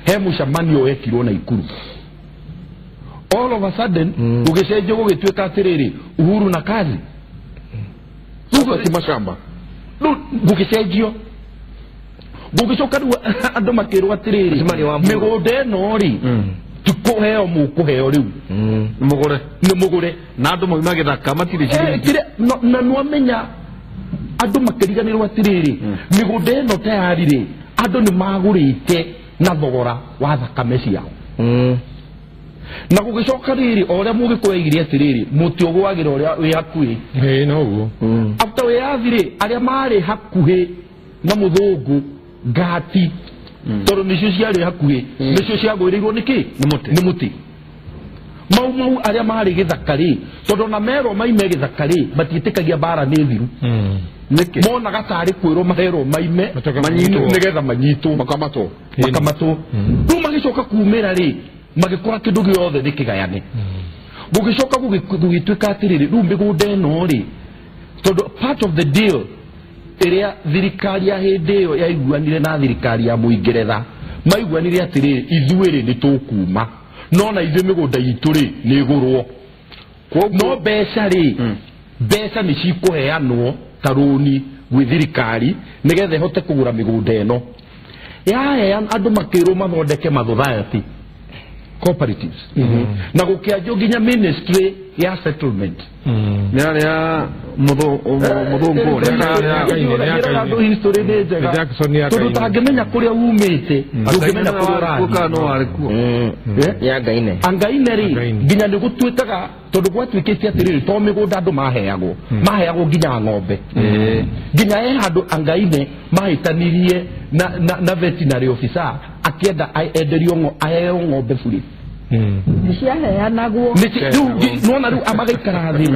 he mũcemanio wekirwo Naikuru. All of a sudden gũgĩcenjio, gũgĩtuĩka atĩrĩrĩ, uhuru na kazi.
Sasa ti mashamba.
Rĩu gũgĩcenjio, gũgĩcoka rĩu andũ makĩrwo atĩrĩrĩ,
Mũcemanio wa Mũrũ.
Mĩgũnda ĩno rĩ, ti kũheo mũkũheo rĩu,
Mũgũre.
Nĩ mũgũre.
Na andũ mauma gĩthaka matirĩ ciringi.
Na nwamenya
Andũ makĩriganĩrwo atĩrĩrĩ, mĩgũnda ĩno tayari rĩ, andũ nĩ magũrĩte na thogora wa thakame ciao. Na gũgĩcoka rĩrĩ, o ũrĩa Mũgĩkũyũ aigire atĩrĩrĩ, mũtĩ ũgũagĩra ũrĩa wĩ hakuhĩ.
Ĩĩ noguo.
After wĩyathi rĩ, arĩa marĩ hakuhĩ na mũthũngũ ngati, tondũ nĩcio ciarĩ hakuhĩ, nĩcio ciagũĩrĩirwo nĩ kĩ? Nĩ mũtĩ. Mau mau arĩa marĩ gĩthaka rĩ, tondũ na merwo maime gĩthaka rĩ, matiĩtĩkagia mbara nĩ thiru.
Nĩkĩ?
Monaga tarĩ kwĩrwo maherwo maime
manyitwo,
nĩgetha manyitwo
makamatwo.
Makamatwo. Rĩu magĩcoka kumĩra rĩ, magĩkora kĩndũ gĩothe nĩ kĩgayane. Gũgĩcoka gũgĩtuĩka atĩrĩrĩ, rĩu mĩgũnda ĩno rĩ, tondũ part of the deal ĩrĩa thirikari ya hĩndĩ ĩyo yaiguanire na thirikari ya Mũingeretha, maiguanire atĩrĩrĩ, ithuĩ rĩ nĩ tũkuma, no na ithuĩ mĩgũnda itũ rĩ nĩ ĩgũrwo. No mbeca rĩ, mbeca nĩ cikũheanwo ta rũni gwĩ thirikari nĩgetha ĩhote kũgũra mĩgũnda ĩno. Yaheana andũ makĩrwo mathondeke mathothayati cooperatives, na gũkĩanjio nginya ministry ya settlement.
Nĩ arĩa mũthũngũ ũrĩa.
Andũ history nĩ njega, tondũ ũtangĩmenya kũrĩa umĩte ndũngĩmenya kũrĩa ũrathiĩ.
Kana no warĩ kuo.
Ya Ngaine.
Angaine rĩ, nginya nĩ gũtuĩkaga, tondũ gwatuĩkĩte atĩrĩrĩ, to mĩgũnda andũ maheagwo, maheagwo nginya ng'ombe. Nginya he handũ Angaine mahĩtanirie na veterinary officer akĩenda enderio aheo ng'ombe bure.
Nĩ ciaheanagwo.
Rĩu nona rĩu amagaikara thĩ,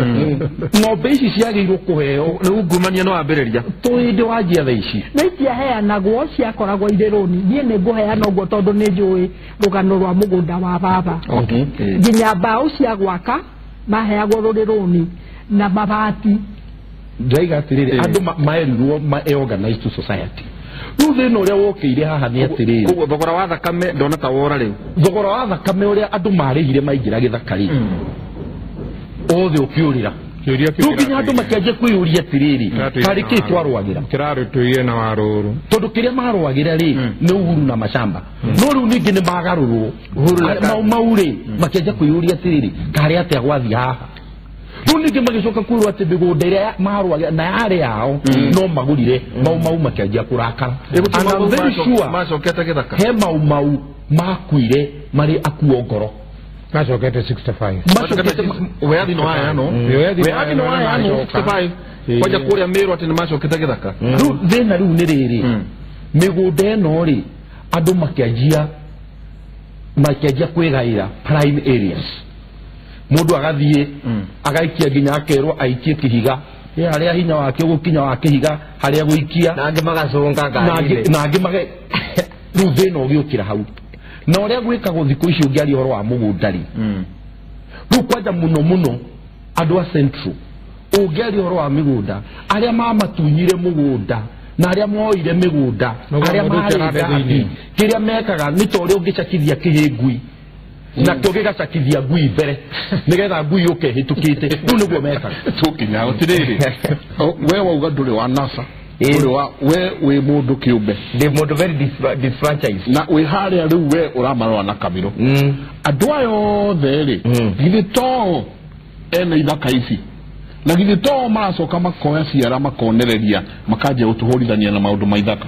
ng'ombe ici ciagĩrĩirwo kũheo.
Rĩu ungumania no wambĩrĩria
tũhĩndĩ wanjia thaa ici.
Nĩ itiaheanagwo, ciakoragwo irĩ rũni. Niĩ nĩ ngũheana ũguo tondũ nĩ njũĩ rũgano rwa mũgũnda wa baba. Nginya mbaũ cia gwaka maheagwo rũrĩ rũni na mabati.
Ndĩraiga atĩrĩrĩ, andũ maerirwo ma organize to society. Rĩu thĩna ũrĩa wokĩire haha nĩ atĩrĩrĩ,
koguo thogora wa thakame ndona ta wora rĩu.
Thogora wa thakame ũrĩa andũ marĩhire maingĩra gĩthaka rĩ, othe ũkĩũrĩra. Rĩu nginya andũ makĩanjia kwĩyũria atĩrĩrĩ, tarĩ kĩ twarũagĩra?
Kĩrarũtũire na warũrũ.
Tondũ kĩrĩa marũagĩra rĩ nĩ uhuru na macamba. No rĩu ningĩ nĩ magarũrwo mau mau rĩ, makĩanjia kwĩyũria atĩrĩrĩ, karĩ atĩa gwathiĩ haha? Rĩu ningĩ magĩcoka kwĩrwo atĩ mĩgũnda ĩrĩa marũagĩra na yarĩ yao no magũrire, mau mau makĩanjia kũrakara. And I'm very sure
macokete gĩthaka.
He mau mau makuire marĩ akuo ngoro.
Macokete 65.
Macokete
Wĩyathi no waheanwo.
Wĩyathi
no waheanwo 65. Kwanja kũrĩa Meru atĩ nĩ macokete gĩthaka.
Rĩu thĩna rĩu nĩ rĩrĩ, mĩgũnda ĩno rĩ, andũ makĩanjia kwĩgaĩra prime areas. Mũndũ agathiĩ agaikia nginya akerwo aikie kĩhiga, harĩa hinya wake ũgũkinya wa kĩhiga, harĩa gũikia,
na angĩ magacũnga ngari-inĩ.
Na angĩ mage. Rĩu thĩna ũgĩũkĩra hau. Na ũrĩa gwĩkagwo thikũ ici ũngĩaria ũhoro wa mũgũnda rĩ, rĩu kwanja mũno mũno andũ a Central, ũngĩaria ũhoro wa mĩgũnda, arĩa mamatunyire mũgũnda na arĩa moire mĩgũnda, arĩa marĩ ngati, kĩrĩa mekaga nĩ ta ũrĩa ũngĩcakithia kĩhĩ ngui, nakĩo gĩgacakithia ngui mbere nĩgetha ngui yũke ĩhĩtũkĩte. Rĩu nĩguo mekaga.
Tũkinya atĩrĩrĩ, we wauga ndũrĩ wa NASA, ndũrĩ wa, we wĩ mũndũ kĩũmbe.
Ndĩ mũndũ very disfranchised.
Na wĩ harĩa rĩu we ũramarora na kabirũ. Andũ aya othe rĩ, githĩ to ene ithaka ici, na githĩ to maracoka makoya ciara makonereria makanjia gũtũhũrithania na maũndũ ma ithaka?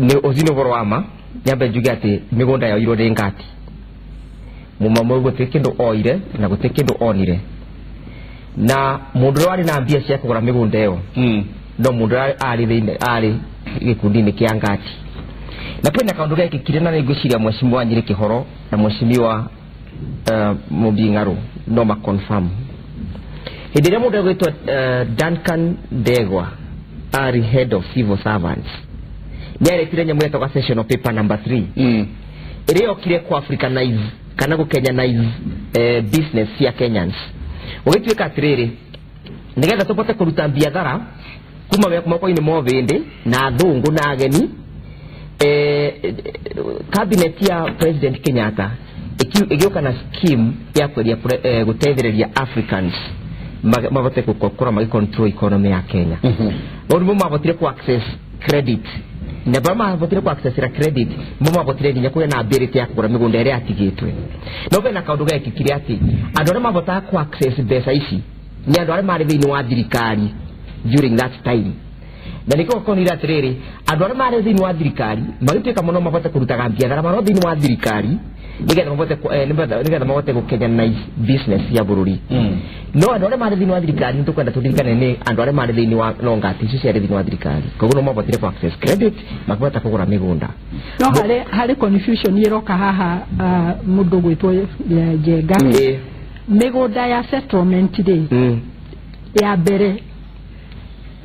Nĩ ũcio nĩ ũhoro wa ma. Nyambe njuge atĩ mĩgũnda yoirwo nĩ ngati. Mũmamũ gũtirĩ kĩndũ oire na gũtirĩ kĩndũ onire. Na mũndũ ũrĩa warĩ na mbia cia kũgũra mĩgũnda ĩyo, no mũndũ ũrĩa arĩ thĩinĩ, arĩ gĩkundi-inĩ kĩa ngati. Na kwĩna kaũndũ gekĩkire na nĩngwĩciria Mheshimiwa Nyiri Kĩhoro na Mheshimiwa Mumbi Ng'arũ no ma confirm. Hĩndĩ ĩrĩa mũndũ egwĩtwo Duncan Ndegwa arĩ head of civil servants, nĩ aretire nyamũ yetagwo sessional paper number 3, ĩrĩa yokire ku Africanize kana gũ Kenyanize business cia Kenyans. Gũgĩtuĩka atĩrĩrĩ, nĩgetha tũbote kũruta biathara kuma moko-inĩ ma ũbĩndĩ na athũngũ na ageni, cabinet ya President Kenyatta ĩgĩũka na scheme ya kwendia gũteithĩrĩria Africans mabote gũkorwo magĩ control economy ya Kenya. Maũndũ mo mabotire ku access credit, na barĩa mabotire ku access credit mo mabotire nginya kũgĩa na ability ya kũgũra mĩgũnda ĩrĩa yatigĩtwe. No bena kaũndũ gekĩkire atĩ andũ arĩa mabotaga ku access mbeca ici nĩ andũ arĩa marĩ thĩinĩ wa thirikari during that time. Na nĩkĩo konire atĩrĩrĩ andũ arĩa marĩ thĩinĩ wa thirikari magĩtuĩka mũno mabote kũrutaga biathara marĩ thĩinĩ wa thirikari nĩgetha mabote nĩgetha mabote gũkenyanize business ya bũrũri. No andũ arĩa marĩ thĩinĩ wa thirikari nĩtũkwenda tũririkane nĩ andũ arĩa marĩ thĩinĩ wa longati icio ciarĩ thĩinĩ wa thirikari koguo no mabotire ku access credit makĩhota kũgũra mĩgũnda.
No harĩ confusion ĩroka haha mũndũ gwĩtwo Njenga. Mĩgũnda ya settlement rĩ ya mbere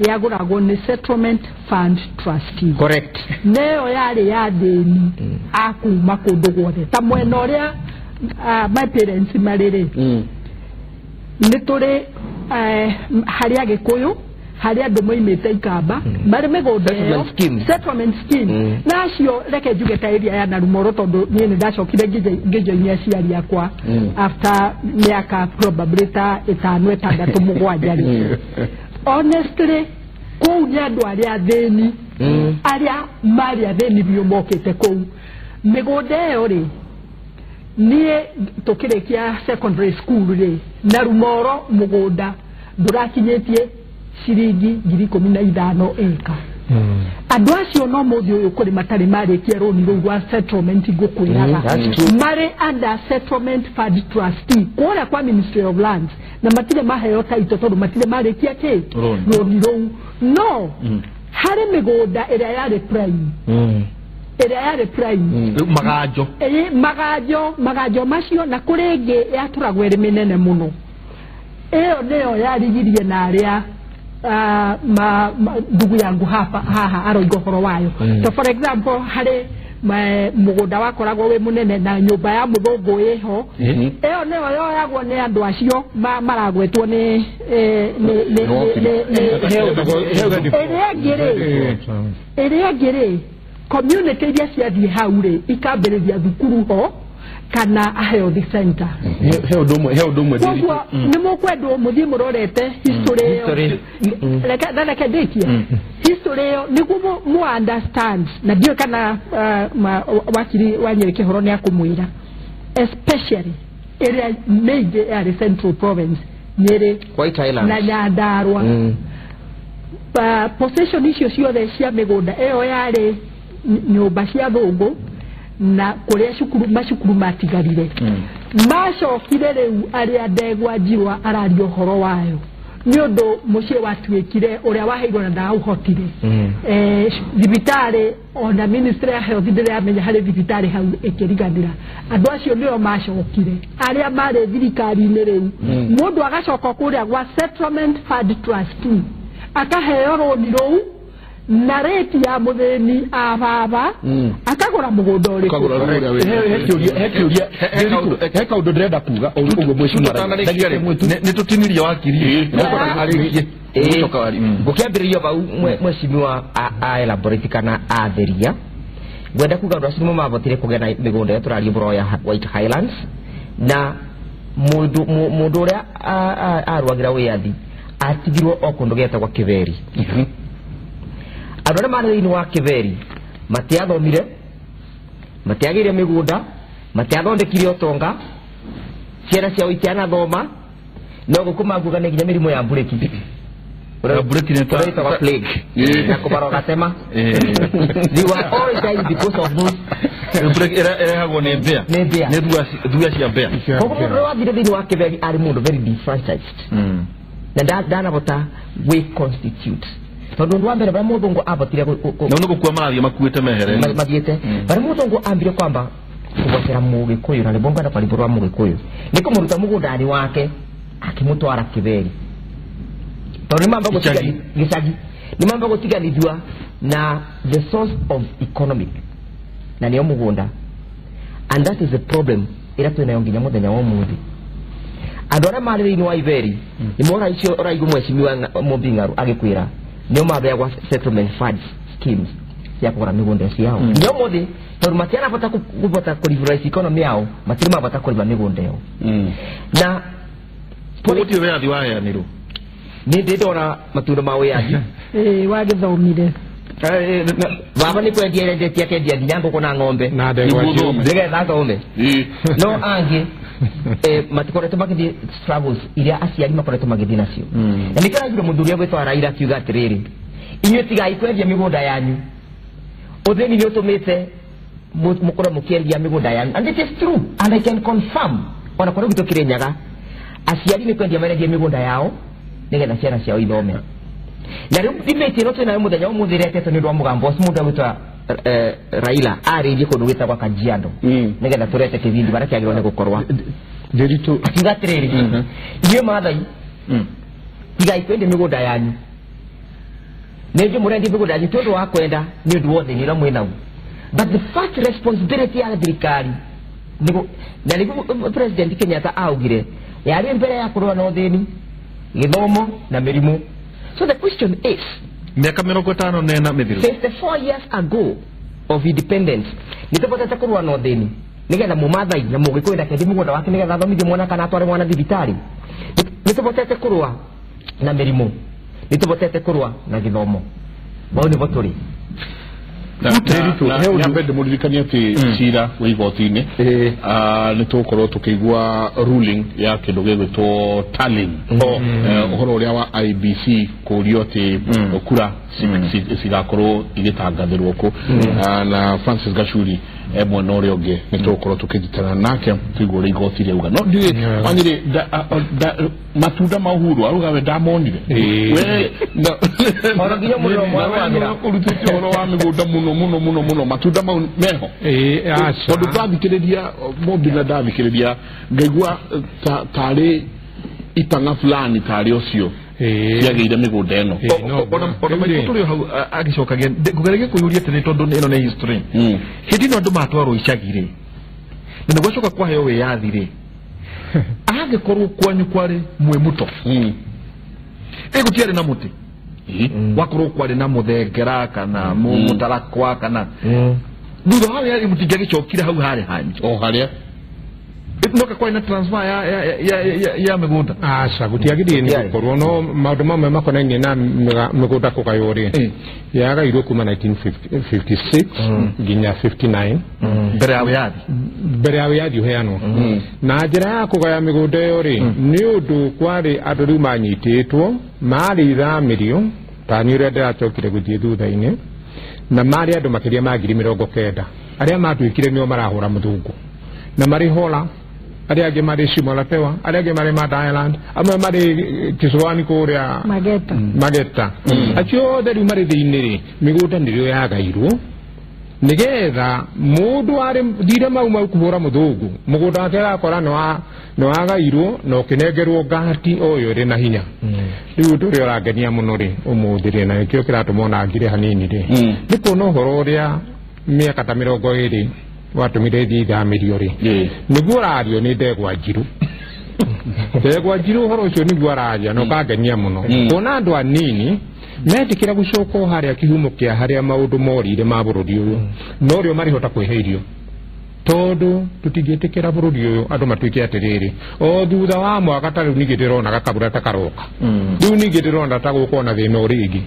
yagũragwo nĩ Settlement Fund Trustee.
Correct.
Neyo yarĩ ya thĩni a kuma kũndũ guothe ta mwena ũrĩa my parents marĩ rĩ nĩ tũrĩ harĩ Agĩkũyũ harĩ andũ moimĩte Ikamba marĩ mĩgũnda ĩyo settlement scheme na acio reke njuge ta area ya Narumoro tondũ niĩ nĩ ndacokire ngĩjoinia aciari akwa after mĩaka probably ta 5 6 7 rĩ. Honestly kũu nĩ andũ arĩa athĩni arĩa marĩ athĩni biũ mokĩte kũu mĩgũnda ĩyo rĩ niĩ tũkĩrĩkia secondary school rĩ Narumoro mũgũnda ndũrakinyĩtie ciringi 15,000 ĩka. Andũ acio no mũthĩ ũyũ kũrĩ matarĩ marĩkia rũni rũu rwa settlement ngũkwĩraga marĩ under Settlement Fund Trustee kũrĩa kwa Ministry of Lands na matirĩ maheo title tondũ matirĩ marĩkia kĩ rũni rũu. No harĩ mĩgũnda ĩrĩa yarĩ prime ĩrĩa yarĩ prime
maganjo
maganjo macio na kũrĩ ĩngĩ yatũragwo ĩrĩ mĩnene mũno ĩyo nĩyo yarigirie na arĩa ndugu yangu hapa haha aroiga ũhoro wayo. So for example harĩ mũgũnda wakoragwo wĩ mũnene na nyũmba ya mũthũngũ ĩho ĩyo nĩyo yoyagwo nĩ andũ acio maragwetwo nĩ ĩrĩa ĩngĩ rĩ community iria ciathiĩ hau rĩ ikambĩrĩria thukuru ho kana health center.
He ũndũ ũmwe
koguo nĩ mũkwendwo mũthiĩ mũrorete history ĩyo reke ndĩkie history ĩyo nĩguo mu understand na ndiũĩ kana wakiri wa Nyeri Kĩhoro nĩ akũmwĩra especially ĩrĩa mĩingĩ yarĩ Central Province Nyeri na Nyandarua possession icio ciothe cia mĩgũnda ĩyo yarĩ nyũmba cia thũngũ na kũrĩa cukuru macukuru matigarire macokire rĩu arĩa Ndegwa Njirwa araria ũhoro wayo nĩ ũndũ mũciĩ watuĩkire ũrĩa waheirwo na ndaũhotire thibitarĩ ona ministry ya health ndĩramenya harĩ thibitarĩ hau ĩkĩriganĩra andũ acio nĩo macokire arĩa marĩ thirikari-inĩ rĩu mũndũ agacoka kũrĩa gwa Settlement Fund Trustee akaheo rũni rũu na rate ya mũthĩni a baba akagũra mũgũnda ũrĩkũ.
He kaũndũ ndĩrenda kuga ũguo mwĩcimara
nĩ tũtinirie wakiri
ngũkĩambĩrĩria bau mwecimiwa a elaborate kana atheria ngwenda kuga andũ acio nĩmo mabotire kũgĩa na mĩgũnda ĩyo tũraria ũhoro ya White Highlands na mũndũ ũrĩa arũagĩra wĩyathi atigirwo o kũndũ getagwo Kĩberi. Andũ arĩa marĩ thĩinĩ wa Kĩberi matiathomire matiagĩire mĩgũnda matiathondekire ũtonga ciana ciao itianathoma no gũkũ maguga nĩ nginya mĩrimũ ya mburĩki ũrĩa plague na kũbarwo gatema. They were all dying because of those
ĩrehagwo nĩ mbĩa nĩ thuya cia mbĩa.
Koguo mũndũ ũrĩa wathire thĩinĩ wa Kĩberi arĩ mũndũ very disenfranchised na ndanabota gwĩ constitute tondũ ũndũ wa mbere barĩa mũthũngũ abotire
no nĩ gũkua marathiĩ makuĩte mehere
mathiĩte barĩa mũthũngũ ambire kwamba kũgocera mũgĩkũyũ na nĩguo ngwenda kwaria wa mũgĩkũyũ nĩ kũmũruta mũgũnda-inĩ wake akĩmũtwara Kĩberi tondũ nĩmamba gĩcagi nĩmamba gũtiganithua na the source of economic na nĩyo mũgũnda and that is the problem ĩrĩa twĩnayo nginya mũthenya wa ũmũthĩ. Andũ arĩa marĩ thĩinĩ wa Iberi nĩmo ũraicio ũraigua mwecimiwa Mumbi Ng'aru agĩkwĩra nĩo mabeagwa settlement funds schemes cia kũgũra mĩgũnda ciao nginya ũmũthĩ tondũ matiarabota kũbota kũ economy yao matirĩ mabota kũrĩma mĩgũnda ĩyo na
gũtirĩ wĩyathi waheanirwo.
Nĩ ndĩ ndona matunda ma wĩyathi
wagĩthomire
baba nĩ kwendia endetie akendia nginya ngũkũ na ng'ombe nĩgetha athome no angĩ matikoretwo magĩthiĩ struggles iria aciari makoretwo magĩthiĩ nacio na nĩkĩo araigire mũthuri ũrĩa gwĩtwo Raila akiuga atĩrĩrĩ Inyuĩ tigai kwendia mĩgũnda yanyu. Ũthĩni nĩ ũtũmĩte mũkorwo mũkĩendia mĩgũnda yanyu. And it is true, and I can confirm ona korwo gwitũ Kĩrĩnyaga aciari nĩ kwendia marendia mĩgũnda yao nĩgetha ciana ciao ithome. Na rĩu debate ĩno twĩnayo mũthenya ũmũthĩ ĩretetwo nĩ ũndũ wa mũgambo ũcio mũndũ agwĩtwa Raila arĩirie kũndũ gwĩtagwo Kajiado nĩgetha tũrete kĩbindi barĩa kĩagĩrĩirwo nĩ gũkorwa.
Ndiritu
akiuga atĩrĩrĩ, inyuĩ Maathai tigai kwendia mĩgũnda yanyu. Nĩnjũĩ mũrendia mĩgũnda yanyu ti ũndũ wa kwenda, nĩ ũndũ wa ũthĩni ũrĩa mwĩnaguo. But the first responsibility ya thirikari na nĩguo President Kenyatta augire yarĩ mbere ya kũrũa na ũthĩni, gĩthomo na mĩrimũ. So the question is,
miaka 54 mĩthiru,
54 years ago of independence nĩtũbotete kũrũa na ũthĩni nĩgetha mũmathai na mũgĩkũyũ ndakendie mũgũnda wake nĩgetha athomithie mwana kana atware mwana thibitarĩ. Nĩtũbotete kũrũa na mĩrimũ, nĩtũbotete kũrũa na gĩthomo. Mau nĩbo tũrĩ.
Nyambe ndĩmũririkanie atĩ cira wĩ igoti-inĩ nĩ tũgũkorwo tũkĩigua ruling ya kĩndũ gĩgwĩtwo tallying, ũhoro ũrĩa wa IBC kũũrio atĩ kura cigakorwo igĩtangathĩrwo kũ, na Francis Gachuri e mwena ũrĩa ũngĩ nĩ tũgũkorwo tũkĩnyitana nake tũigue ũrĩa igoti rĩauga. No ndiũĩ Wanyĩrĩ, matunda ma Uhuru arauga we ndamonire.
Ona nginya mũrĩo mwarũagĩra
ũrutĩte ũhoro wa mĩgũnda mũno mũno mũno mũno, matunda mau meho. Tondũ ndathikĩrĩria Mobi na ndathikĩrĩria ngaigua tarĩ itang'a fulani tarĩ ũcio ciagĩire mĩgũnda ĩno.
Ona maitũ tũrĩ o hau agĩcokagia ngũgererie kwĩyũria atĩrĩ, tondũ ĩno nĩ history. Hĩndĩ ĩno andũ matwarwo icagi rĩ, na nĩgwacoka kwaheo wĩyathi rĩ, angĩkorwo kwanyu kwarĩ mwĩ mũto, ĩ gũtiarĩ na mũtĩ, wakorwo kwarĩ na mũthengera kana mũtarakwa kana thutha wa wĩyathi mũtingĩagĩcokire hau harĩ hanyu
o harĩa
noka kwarĩ na transfer ya mĩgũnda.
Aca gũtiagĩrĩire nĩ gũkorwo no maũndũ mamwe makonainie na mĩgũnda kũgaywo rĩ, yagairwo kuma 1956 nginya 59
mbere ya wĩyathi,
mbere ya wĩyathi ũheanwo. Na njĩra ya kũgaya mĩgũnda ĩyo rĩ, nĩ ũndũ kwarĩ andũ rĩu manyitĩtwo marĩ ithamĩrio ta niĩ ũrĩa ndĩracokire gũthiĩ thutha-inĩ, na marĩ andũ makĩria ma 90,000 arĩa matuĩkire nĩo marahũra mũthũngũ, na marĩ Hola, arĩa angĩ marĩ Shimolatewa, arĩa angĩ marĩ Mad Island, amwe marĩ Kisuani kũrĩa Mageta. Acio othe rĩu marĩ thĩinĩ rĩ, mĩgũnda nĩrĩo yagairwo nĩgetha mũndũ arĩ thire mau mau kũhũra mũthũngũ mũgũnda wake agakora nĩ wagairwo na ũkĩnengerwo ngati o ĩyo ĩrĩ na hinya. Rĩu ũndũ ũrĩa ũrangenia mũno rĩ ũmũthĩ rĩ, na nĩkĩo kĩratũma ona ngire hanini rĩ, nĩ kuona ũhoro ũrĩa mĩaka ta 20 watũmire thiĩ ithamĩrio rĩ, nĩguo ũrario nĩ ndegwa njirũ. Ndegwa njirũ ũhoro ũcio nĩguo araria na ũkangenia mũno kuona andũ anini metĩkĩra gũcoka o harĩa kĩhumo kĩa harĩa maũndũ morire ma bũrũri ũyũ, no rĩo marĩhota kwĩhe irio, tondũ tũtingĩtĩkĩra bũrũri ũyũ andũ matuĩke atĩrĩrĩ o thutha wa mwaka ta rĩu ningĩ ndĩrona gakabura ta karoka, rĩu ningĩ ndĩrona ta gũkorwo na thĩna ũrĩngĩ,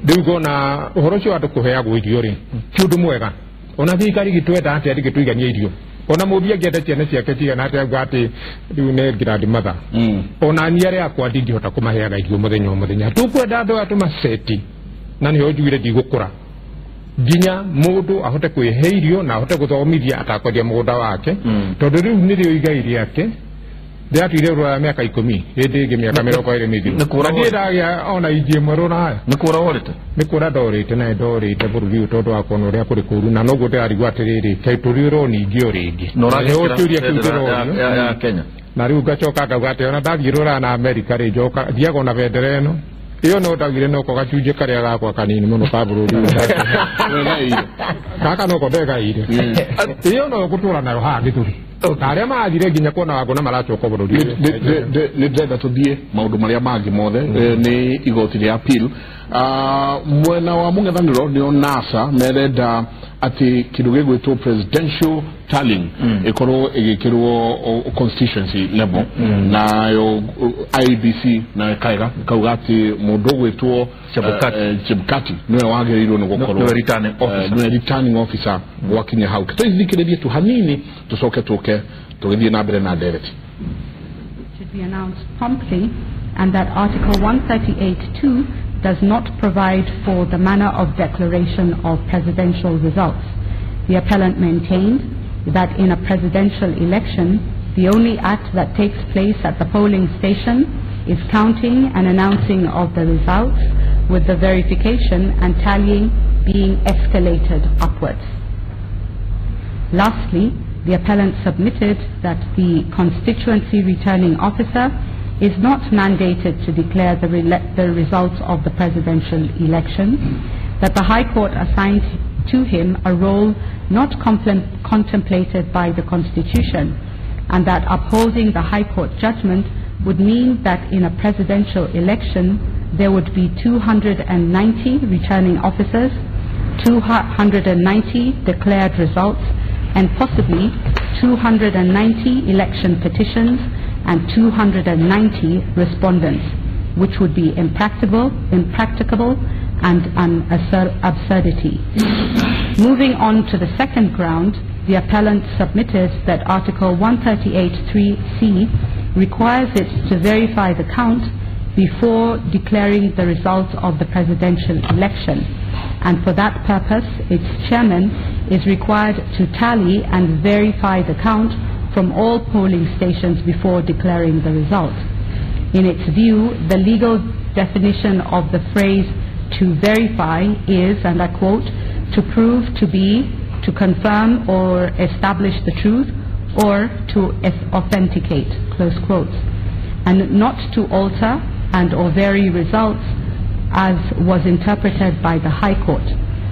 rĩu ngona ũhoro ũcio andũ kũheagwo irio rĩ ti ũndũ mwega. Ona thirikari gĩtwenda atĩa ndĩgĩtũigania irio, ona mũmbi angĩenda ciana ciake cigana atĩa auga atĩ rĩu nĩ grandmother, ona niĩ arĩa akwa ndingĩhota kũmaheaga irio mũthenya o mũthenya. Tũkwenda andũ aya tũmaceti, na nĩho njugire ndigũkũra nginya mũndũ ahote kwĩhe irio na ahote gũthomithia atakwendia mũgũnda wake, tondũ rĩu nĩrĩo igai rĩake. Ndĩratuire rũraya mĩaka 10 hĩndĩ ĩngĩ mĩaka 20 mĩthiru, na niĩ ndagĩa ona inji ĩmwe rũraya.
Nĩ kũra worĩte?
Nĩ kũra ndorĩte, na ndorĩte bũrũri ũyũ tondũ wa kuona ũrĩa kũrĩ kũũru, na noguo ndĩrarigwo atĩrĩrĩ kaĩ tũrĩ ningĩ o rĩngĩ
Na ũragĩkĩra
kĩũria kĩu ndĩrorio
ya Kenya.
Na rĩu ngacoka ngauga atĩ ona ndathiĩ rũraya na Amerika rĩ, njoka thiaga ona bendera ĩno ĩyo no ndaugire noko gacunjĩ karĩa gakwa kanini mũno ka bũrũri ũyũ gaka noko ndegaire, ĩyo no ngũtũra nayo haha gĩthũri, na arĩa mathire nginya kuona wangu na maracoka bũrũri ũyũ.
Nĩ ndĩrenda tũthiĩ maũndũ marĩa mangĩ mothe nĩ igoti rĩa appeal. Mwena wa mũng'ethanĩro nĩo NASA merenda atĩ kĩndũ gĩgwĩtwo presidential tallying ĩkorwo ĩgĩkĩrwo constituency level, nayo IEBC nayo ĩkarega ĩkauga atĩ mũndũ ũgwĩtwo Chebukati nĩwe wagĩrĩirwo nĩ gũkorwo nĩwe returning officer gwakinya hau. Tũithikĩrĩrie tu hanini tũcoke tũke tũgĩthiĩ na mbere na ndereti.
Should be announced promptly, and that Article 138(2) does not provide for the manner of declaration of presidential results. The appellant maintained that in a presidential election, the only act that takes place at the polling station is counting and announcing of the results, with the verification and tallying being escalated upwards. Lastly, the appellant submitted that the constituency returning officer is not mandated to declare the results of the presidential election, that the High Court assigned to him a role not contemplated by the Constitution, and that upholding the High Court judgment would mean that in a presidential election there would be 290 returning officers, 290 declared results, and possibly 290 election petitions and 290 respondents, which would be impracticable and an absurdity. Moving on to the second ground, the appellant submitted that Article 138(3)(c) requires it to verify the count before declaring the results of the presidential election, and for that purpose its chairman is required to tally and verify the count from all polling stations before declaring the result. In its view, the legal definition of the phrase to verify is, and I quote, to prove to be, to confirm or establish the truth, or to authenticate, close quotes, and not to alter and or vary results as was interpreted by the High Court.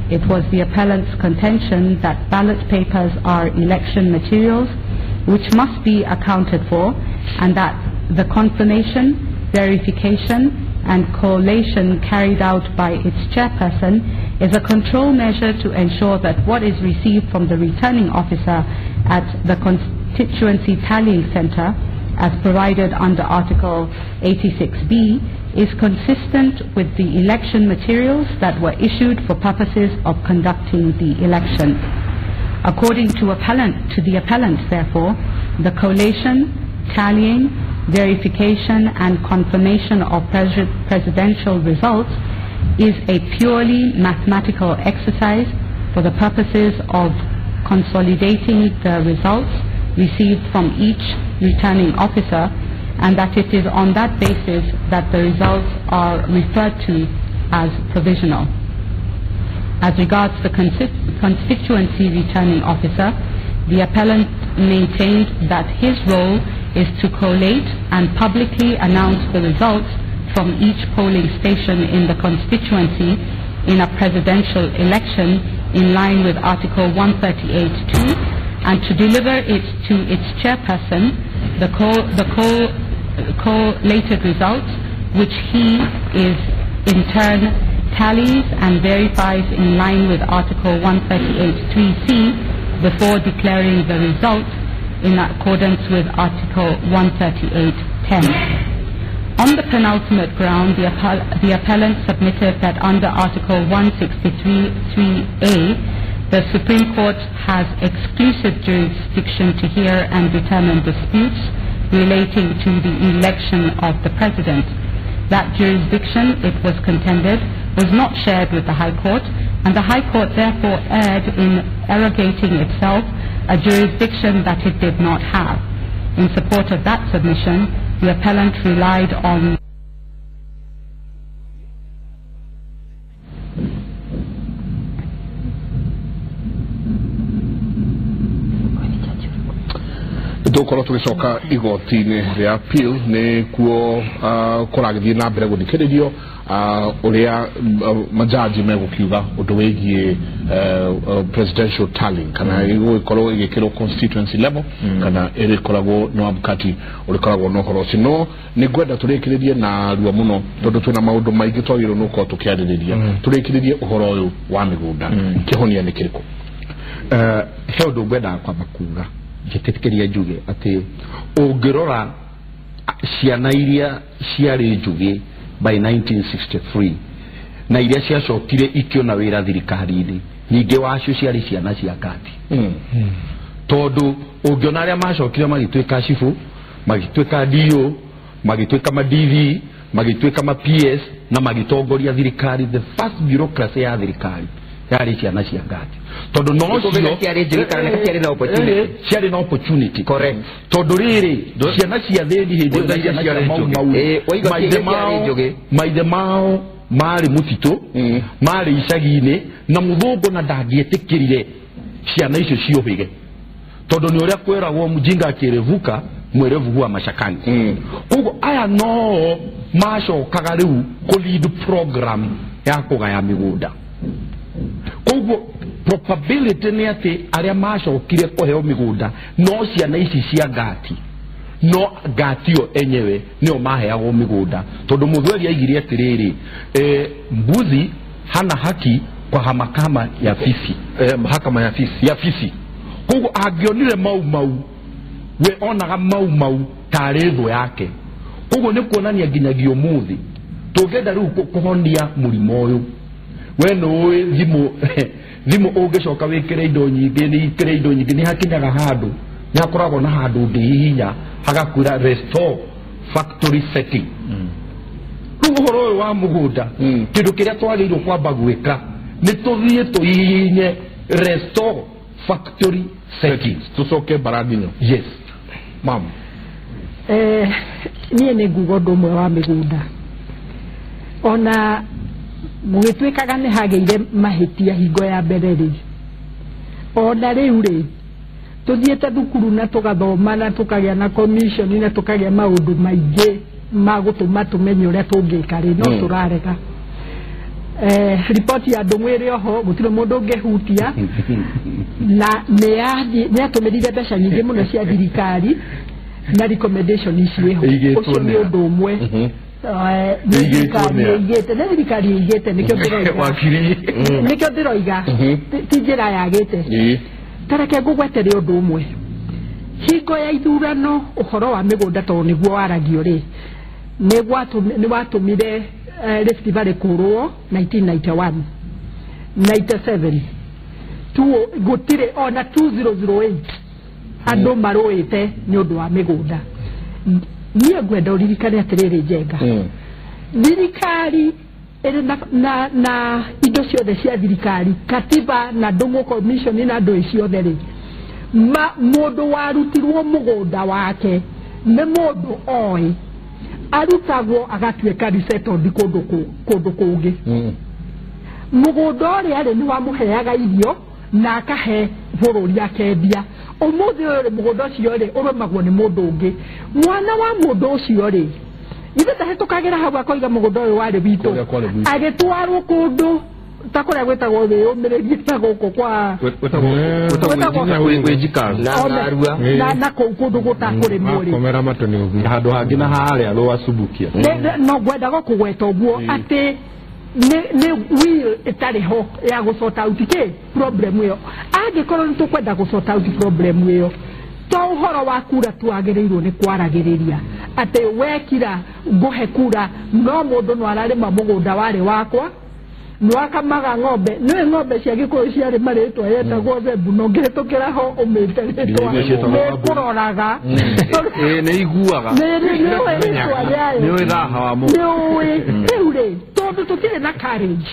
It was the appellant's contention that ballot papers are election materials which must be accounted for, and that the confirmation, verification, and collation carried out by its chairperson is a control measure to ensure that what is received from the returning officer at the constituency tallying center, as provided under Article 86B, is consistent with the election materials that were issued for purposes of conducting the election. According to the appellant, therefore, the collation, tallying, verification, and confirmation of presidential results is a purely mathematical exercise for the purposes of consolidating the results received from each returning officer, and that it is on that basis that the results are referred to as provisional. As regards the constituency returning officer, the appellant maintained that his role is to collate and publicly announce the results from each polling station in the constituency in a presidential election in line with Article 138(2), and to deliver it to its chairperson, the collated results, which he is in turn tallies and verifies in line with Article 138(3)(c) before declaring the results in accordance with Article 138(10). On the penultimate ground, the appellant submitted that under Article 163(3)(a), the Supreme Court has exclusive jurisdiction to hear and determine disputes relating to the election of the President. That jurisdiction, it was contended, was not shared with the High Court, and the High Court therefore erred in arrogating itself a jurisdiction that it did not have. In support of that submission, the appellant relied on
Tũkorwo tũgĩcoka igoti-inĩ rĩa appeal nĩkuo kũragĩthiĩ na mbere gũthikĩrĩrio ũrĩa majaji megũkiuga ũndũ wĩgiĩ presidential tallying, kana ĩgũgĩkorwo ĩgĩkĩrwo constituency level kana ĩrĩkoragwo no Abukati ũrĩkoragwo na ũhoro ũcio. No nĩngwenda tũrĩkĩrĩrie na rua mũno tondũ twĩna maũndũ maingĩ twagĩrĩirwo nĩ gũkorwo tũkĩarĩrĩria. Tũrĩkĩrĩrie ũhoro ũyũ wa mĩgũnda, kĩhonia nĩ kĩrĩkũ?
He ũndũ ngwendaga kwamba kuga njĩtĩkĩria njuge atĩ ũngĩrora ciana iria ciarĩ njuge by 1963 na iria ciacokire ikĩona wĩra thirikari-inĩ, nyingĩ wacio ciarĩ ciana cia kati. Tondũ ũngĩona arĩa macokire magĩtuĩka cibũ, magĩtuĩka DO, magĩtuĩka ma DV, magĩtuĩka ma PS,
na magĩtongoria thirikari, the first bureaucracy ya thirikari yarĩ ciana cia ngati, tondũ no cio
ciarĩ njũgĩ kana ciarĩ na opportunity,
ciarĩ na opportunity.
Correct.
Tondũ rĩrĩ ciana cia thĩni hĩndĩ ĩyo ciana cia Mau Mau, maithe mao marĩ mũtitũ, marĩ icagi-inĩ, na mũthũngũ na ndangĩetĩkĩrire ciana icio ciũhĩge, tondũ nĩ ũrĩa kwĩragwo mjinga akĩrevuka mwerevu huwa mashakani. Koguo aya no macokaga rĩu kũ lead program ya kũgaya mĩgũnda. Koguo probability nĩ atĩ arĩa macokire kũheo mĩgũnda no ciana ici cia ngati, no ngati yo enyewe nĩo maheagwo mĩgũnda, tondũ mũthweri aigire atĩrĩrĩ, mbuzi hana haki kwa hamakama ya fisi,
mahakama ya fisi,
ya fisi. Koguo angĩonire Mau Mau, we onaga Mau Mau tarĩ thũ yake. Koguo nĩ kuonania nginyagia ũmũthĩ tũngĩenda rĩu kũhonia mũrimũ ũyũ, we nĩũĩ thimũ ũngĩcoka wĩkĩre indo nyingĩ, nĩ ikĩre indo nyingĩ, nĩ hakinyaga handũ, nĩ hakoragwo na handũ ũngĩhihinya hagakwĩra restore factory setting. Rĩu ũhoro ũyũ wa mũgũnda, kĩndũ kĩrĩa twagĩrĩirwo kwamba gwĩka nĩ tũthiĩ tũhihinye restore factory settings,
tũcoke Mbaranginyo.
Yes
ma'am.
Niĩ nĩ nguga ũndũ ũmwe wa mĩgũnda, ona gũgĩtuĩkaga nĩ hagĩire mahĩtia hingo ya mbere rĩ, ona rĩu rĩ tũthiĩte thukuru na tũgathoma na tũkagĩa na commission na tũkagĩa maũndũ maingĩ ma gũtũma tũmenye ũrĩa tũngĩka rĩ, no tũrarega. Ripoti ya Ndung'u ĩrĩ oho, gũtirĩ mũndũ ũngĩhutia, na nĩ atũmĩrire mbeca nyingĩ mũno cia thirikari na recommendation ciĩho. Ũcio nĩ ũndũ ũmwe. Nĩ thirikari ĩigĩte, nĩkĩo ndĩroiga, ti njĩra yagĩte. Tareke ngũgwetere ũndũ ũmwe. Hingo ya ithurano ũhoro wa mĩgũnda tondũ nĩguo waragio rĩ, nĩ watũmire Rift Valley kũrũo 1991, 97, gũtirĩ ona 2008 andũ marũĩte nĩ ũndũ wa mĩgũnda. Niĩ ngwenda ũririkane atĩrĩrĩ Njenga, thirikari ĩrĩ na indo ciothe cia thirikari, katiba na Ndung'u commission na ndũ ciothe rĩ, mũndũ warutirwo mũgũnda wake nĩ mũndũ oĩ, arutagwo agatuĩka resettled kũndũ kũngĩ. Mũgũnda ũrĩa rĩ nĩ wamũheaga irio na akahe bũrũri akendia. Ũmũthĩ ũyũ rĩ mũgũnda ũcio rĩ ũrĩmagwo nĩ mũndũ ũngĩ. Mwana wa mũndũ ũcio rĩ, ithe ndahĩtũkagĩra hau akoiga mũgũnda ũyũ warĩ witũ, agĩtwarwo kũndũ ta kũrĩa gwĩtagwo wĩyũmĩrĩrie na gũkũ kwa na kũu kũndũ gũtakũrĩmwo rĩ,
handũ hangĩ na harĩa Rwasubukia.
No ngwendaga kũgweta ũguo atĩ nĩ will ĩtarĩ ho ya gũ sort out kĩ problem ĩyo. Angĩkorwo nĩ tũkwenda gũ sort out problem ĩyo, to ũhoro wa kura twagĩrĩirwo nĩ kwaragĩrĩria atĩ wekira ngũhe kura, no mũndũ no ararĩma mũgũnda warĩ wakwa, nwakamaga ng'ombe, nĩ ng'ombe cia Gĩkũyũ ciarĩ marĩtwa yetagwo Zebu, no ngĩhĩtũkĩra ho ũmĩte rĩtwa nĩ kũroraga,
nĩ iguaga,
nĩ rĩtwa rĩayo,
nĩ ũĩ thaha wa mũndũ,
nĩ ũĩ. Rĩu rĩ, tondũ tũtirĩ na courage,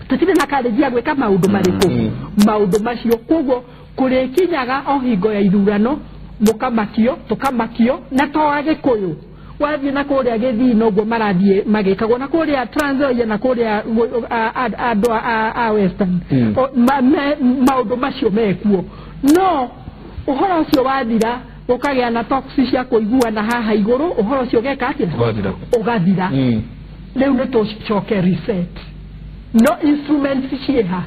tũtirĩ na courage ya gwĩka maũndũ marĩkũ, maũndũ macio. Koguo kũrĩkinyaga o hingo ya ithurano mũkamakio, tũkamakio, na to Agĩkũyũ wathiĩ na kũrĩa Gĩthii noguo marathiĩ magĩkagwo, na kũrĩa Trans Nzoia na kũrĩa andũ a Western, maũndũ macio mekuo. No ũhoro ũcio wathira, ũkagĩa na talks cia kũiguana haha igũrũ, ũhoro ũcio ũgeka atĩa? Ũgathira. Rĩu nĩ tũcoke reset. No instruments ciĩha,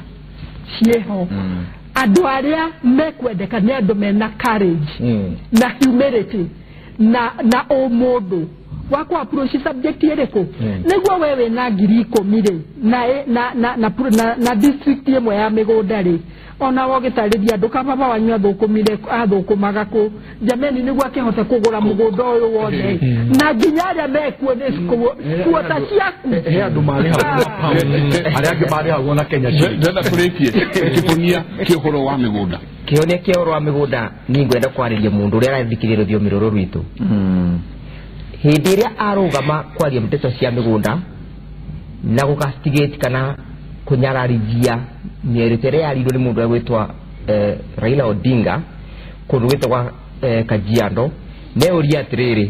ciĩho. Andũ arĩa mekwendeka nĩ andũ mena courage na humility na ũmũndũ wa kũ approach subject ĩrĩkũ, nĩguo we wĩna 10,000 rĩ na district ĩmwe ya mĩgũnda rĩ, ona wogĩtarĩria andũ kababa wanyu athũkũmire athũkũmaga kũ, jameni, nĩguo akĩhote kũgũra mũgũnda ũyũ wothe, na nginya arĩa mekuo nĩ kuota ciaku.
He andũ marĩhagwo arĩa angĩ marĩhagwo na Kenya shillings.
Ndĩrenda tũrĩkie kĩhonia kĩa ũhoro wa mĩgũnda.
Kĩhonia kĩa ũhoro wa mĩgũnda, niĩ ngwenda kwarĩria mũndũ ũrĩa arathikĩrĩria rũthiomi rũrũ rwitũ. Hĩndĩ ĩrĩa arũgama kwaria ndeto cia mĩgũnda, na gũcastigate kana kũnyararithia mĩario ĩrĩa yarirwo nĩ mũndũ egwĩtwa Raila Odinga kũndũ gwĩtagwa Kajiado neuria atĩrĩrĩ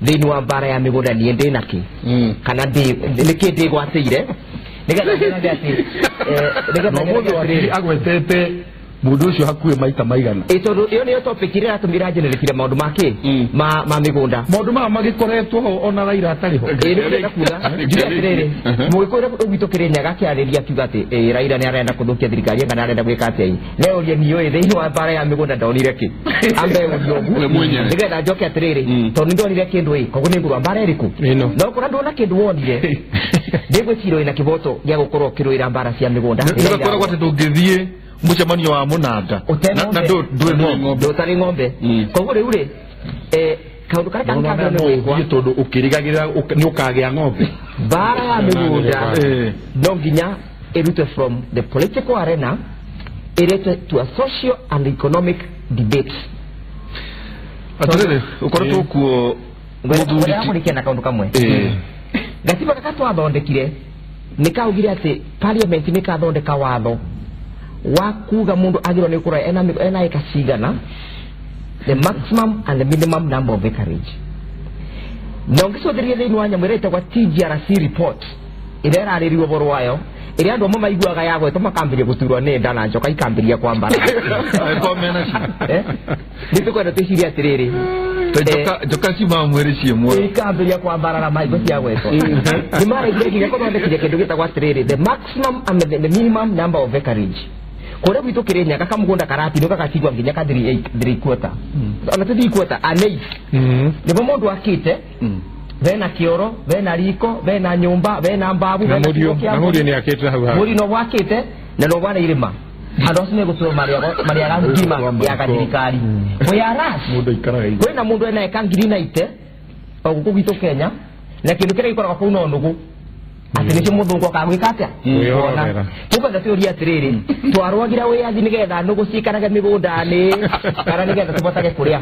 thĩinĩ wa mbara ya mĩgũnda niĩ ndĩ nakĩ kana nĩkĩ ndĩgwatĩire nĩgetha atĩ
nĩgetha agwetete mundu ucio hakuhi maita maigana
tondu iyo niyo topic iria iratumira njenerekire maundu make ma migunda
maundu maya magikoretwo ho ona Raila atari ho
nĩndĩrenda kuga njuge atiriri mũgĩkũyũ gwitũ Kĩrĩnyaga akĩarĩria akiuga atĩ Raila nĩ arenda kũthũkia thirikari kana arenda gwĩka atĩa neuria niũĩ thĩinĩ wa mbara ya mĩgũnda ndonire kĩ ambe ũria ũguo nĩgetha njoke atĩrĩrĩ tondũ nĩndonire kĩndũ ĩ koguo nĩngũrũa mbara ĩrĩkũ no kora ndona kĩndũ wonire ndĩgwĩciria wĩna kĩboto gĩa gũkorwo ũkĩrũĩra mbara cia mĩgũnda
nĩgakoragwo atĩ ndũngĩthiĩ mucemanio wa munanda na ndũĩ ng'ombe
ndũtarĩ ng'ombe koguo rĩu rĩ kaũndũ karĩa kangĩ nĩ gwĩkwa
tondũ ũkĩrĩgagĩrĩra nĩ ũkagĩa ng'ombe
mbara ya mĩgũnda no nginya ĩrutwe from the political arena ĩretwe to a social and economic debate.
Atĩrĩrĩ ũkoretwo kuo
mũthuri kũrĩkia na kaũndũ kamwe gatiba gaka twathondekire nĩ kaugire atĩ parliament nĩ kathondeka watho wa kuga mundu agirwo ni gũkorwo ena eka cigana the maximum and the minimum number of acreage na ũngĩcũthĩrĩria thĩinĩ wa nyamũ ĩrĩa ĩtagwo TGRC report ĩrĩa ĩrarĩrĩrio ũhoro wayo ĩrĩa andũ amwe maiguaga ya gwetwo makambĩrĩria gũturwo nĩ nda na njoka ikambĩrĩria kwambara nĩ tũkwenda twĩcirie atĩrĩrĩ
njoka ciumaga mwĩrĩ ciĩ muoyo
ikambĩrĩria kwambarara maigo cia gwetwo nĩ maregire nginya kũthondekithia kĩndũ gĩtagwo atĩrĩrĩ the maximum and the minimum number of acreage kũrĩa gwitũ Kĩrĩnyaga kamũgũnda karatinwo gagatigwo nginya ka three quarter ona ti three quarter an eighth nĩguo mũndũ akĩte bena kĩoro bena riko bena nyũmba bena mbabu
na mũriũ nĩ akĩte hau hau
mũriũ no wakĩte na no wana irĩma andũ acio megũtũra marĩaga ngima ya gathirikari whereas kwĩna mũndũ ena eka 90,000 o gũkũ gwitũ Kenya na kĩndũ kĩrĩa gĩkoragwo kũu no nũgũ atĩ nĩcio mũthũngũ akagwĩka atĩa tũkwenda tũrie atĩrĩrĩ twarũagira wĩyathi nĩgetha nũgũ ciikarage mĩgũnda-inĩ kana nĩgetha tũhotage kũrĩa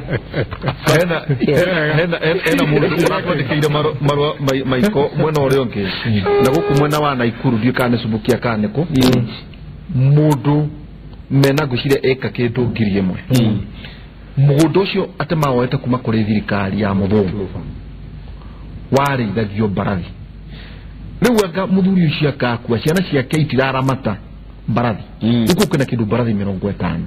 hena mũndũ ũratwandĩkĩire marũa maiko mwena ũrĩa ũngĩ na gũkũ mwena wa Naikuru ndiũĩ kana nĩ Subukia kana nĩkũ mũndũ mena ngwĩciria eka kĩndũ 1,000 mũgũnda ũcio atĩ mawoete kuma kũrĩ thirikari ya mũthũngũ warĩithagio mbarathi rĩu anga mũthuri ũcio akakua ciana ciake itiraramata mbarathi rĩu kwĩna kĩndũ mbarathi 50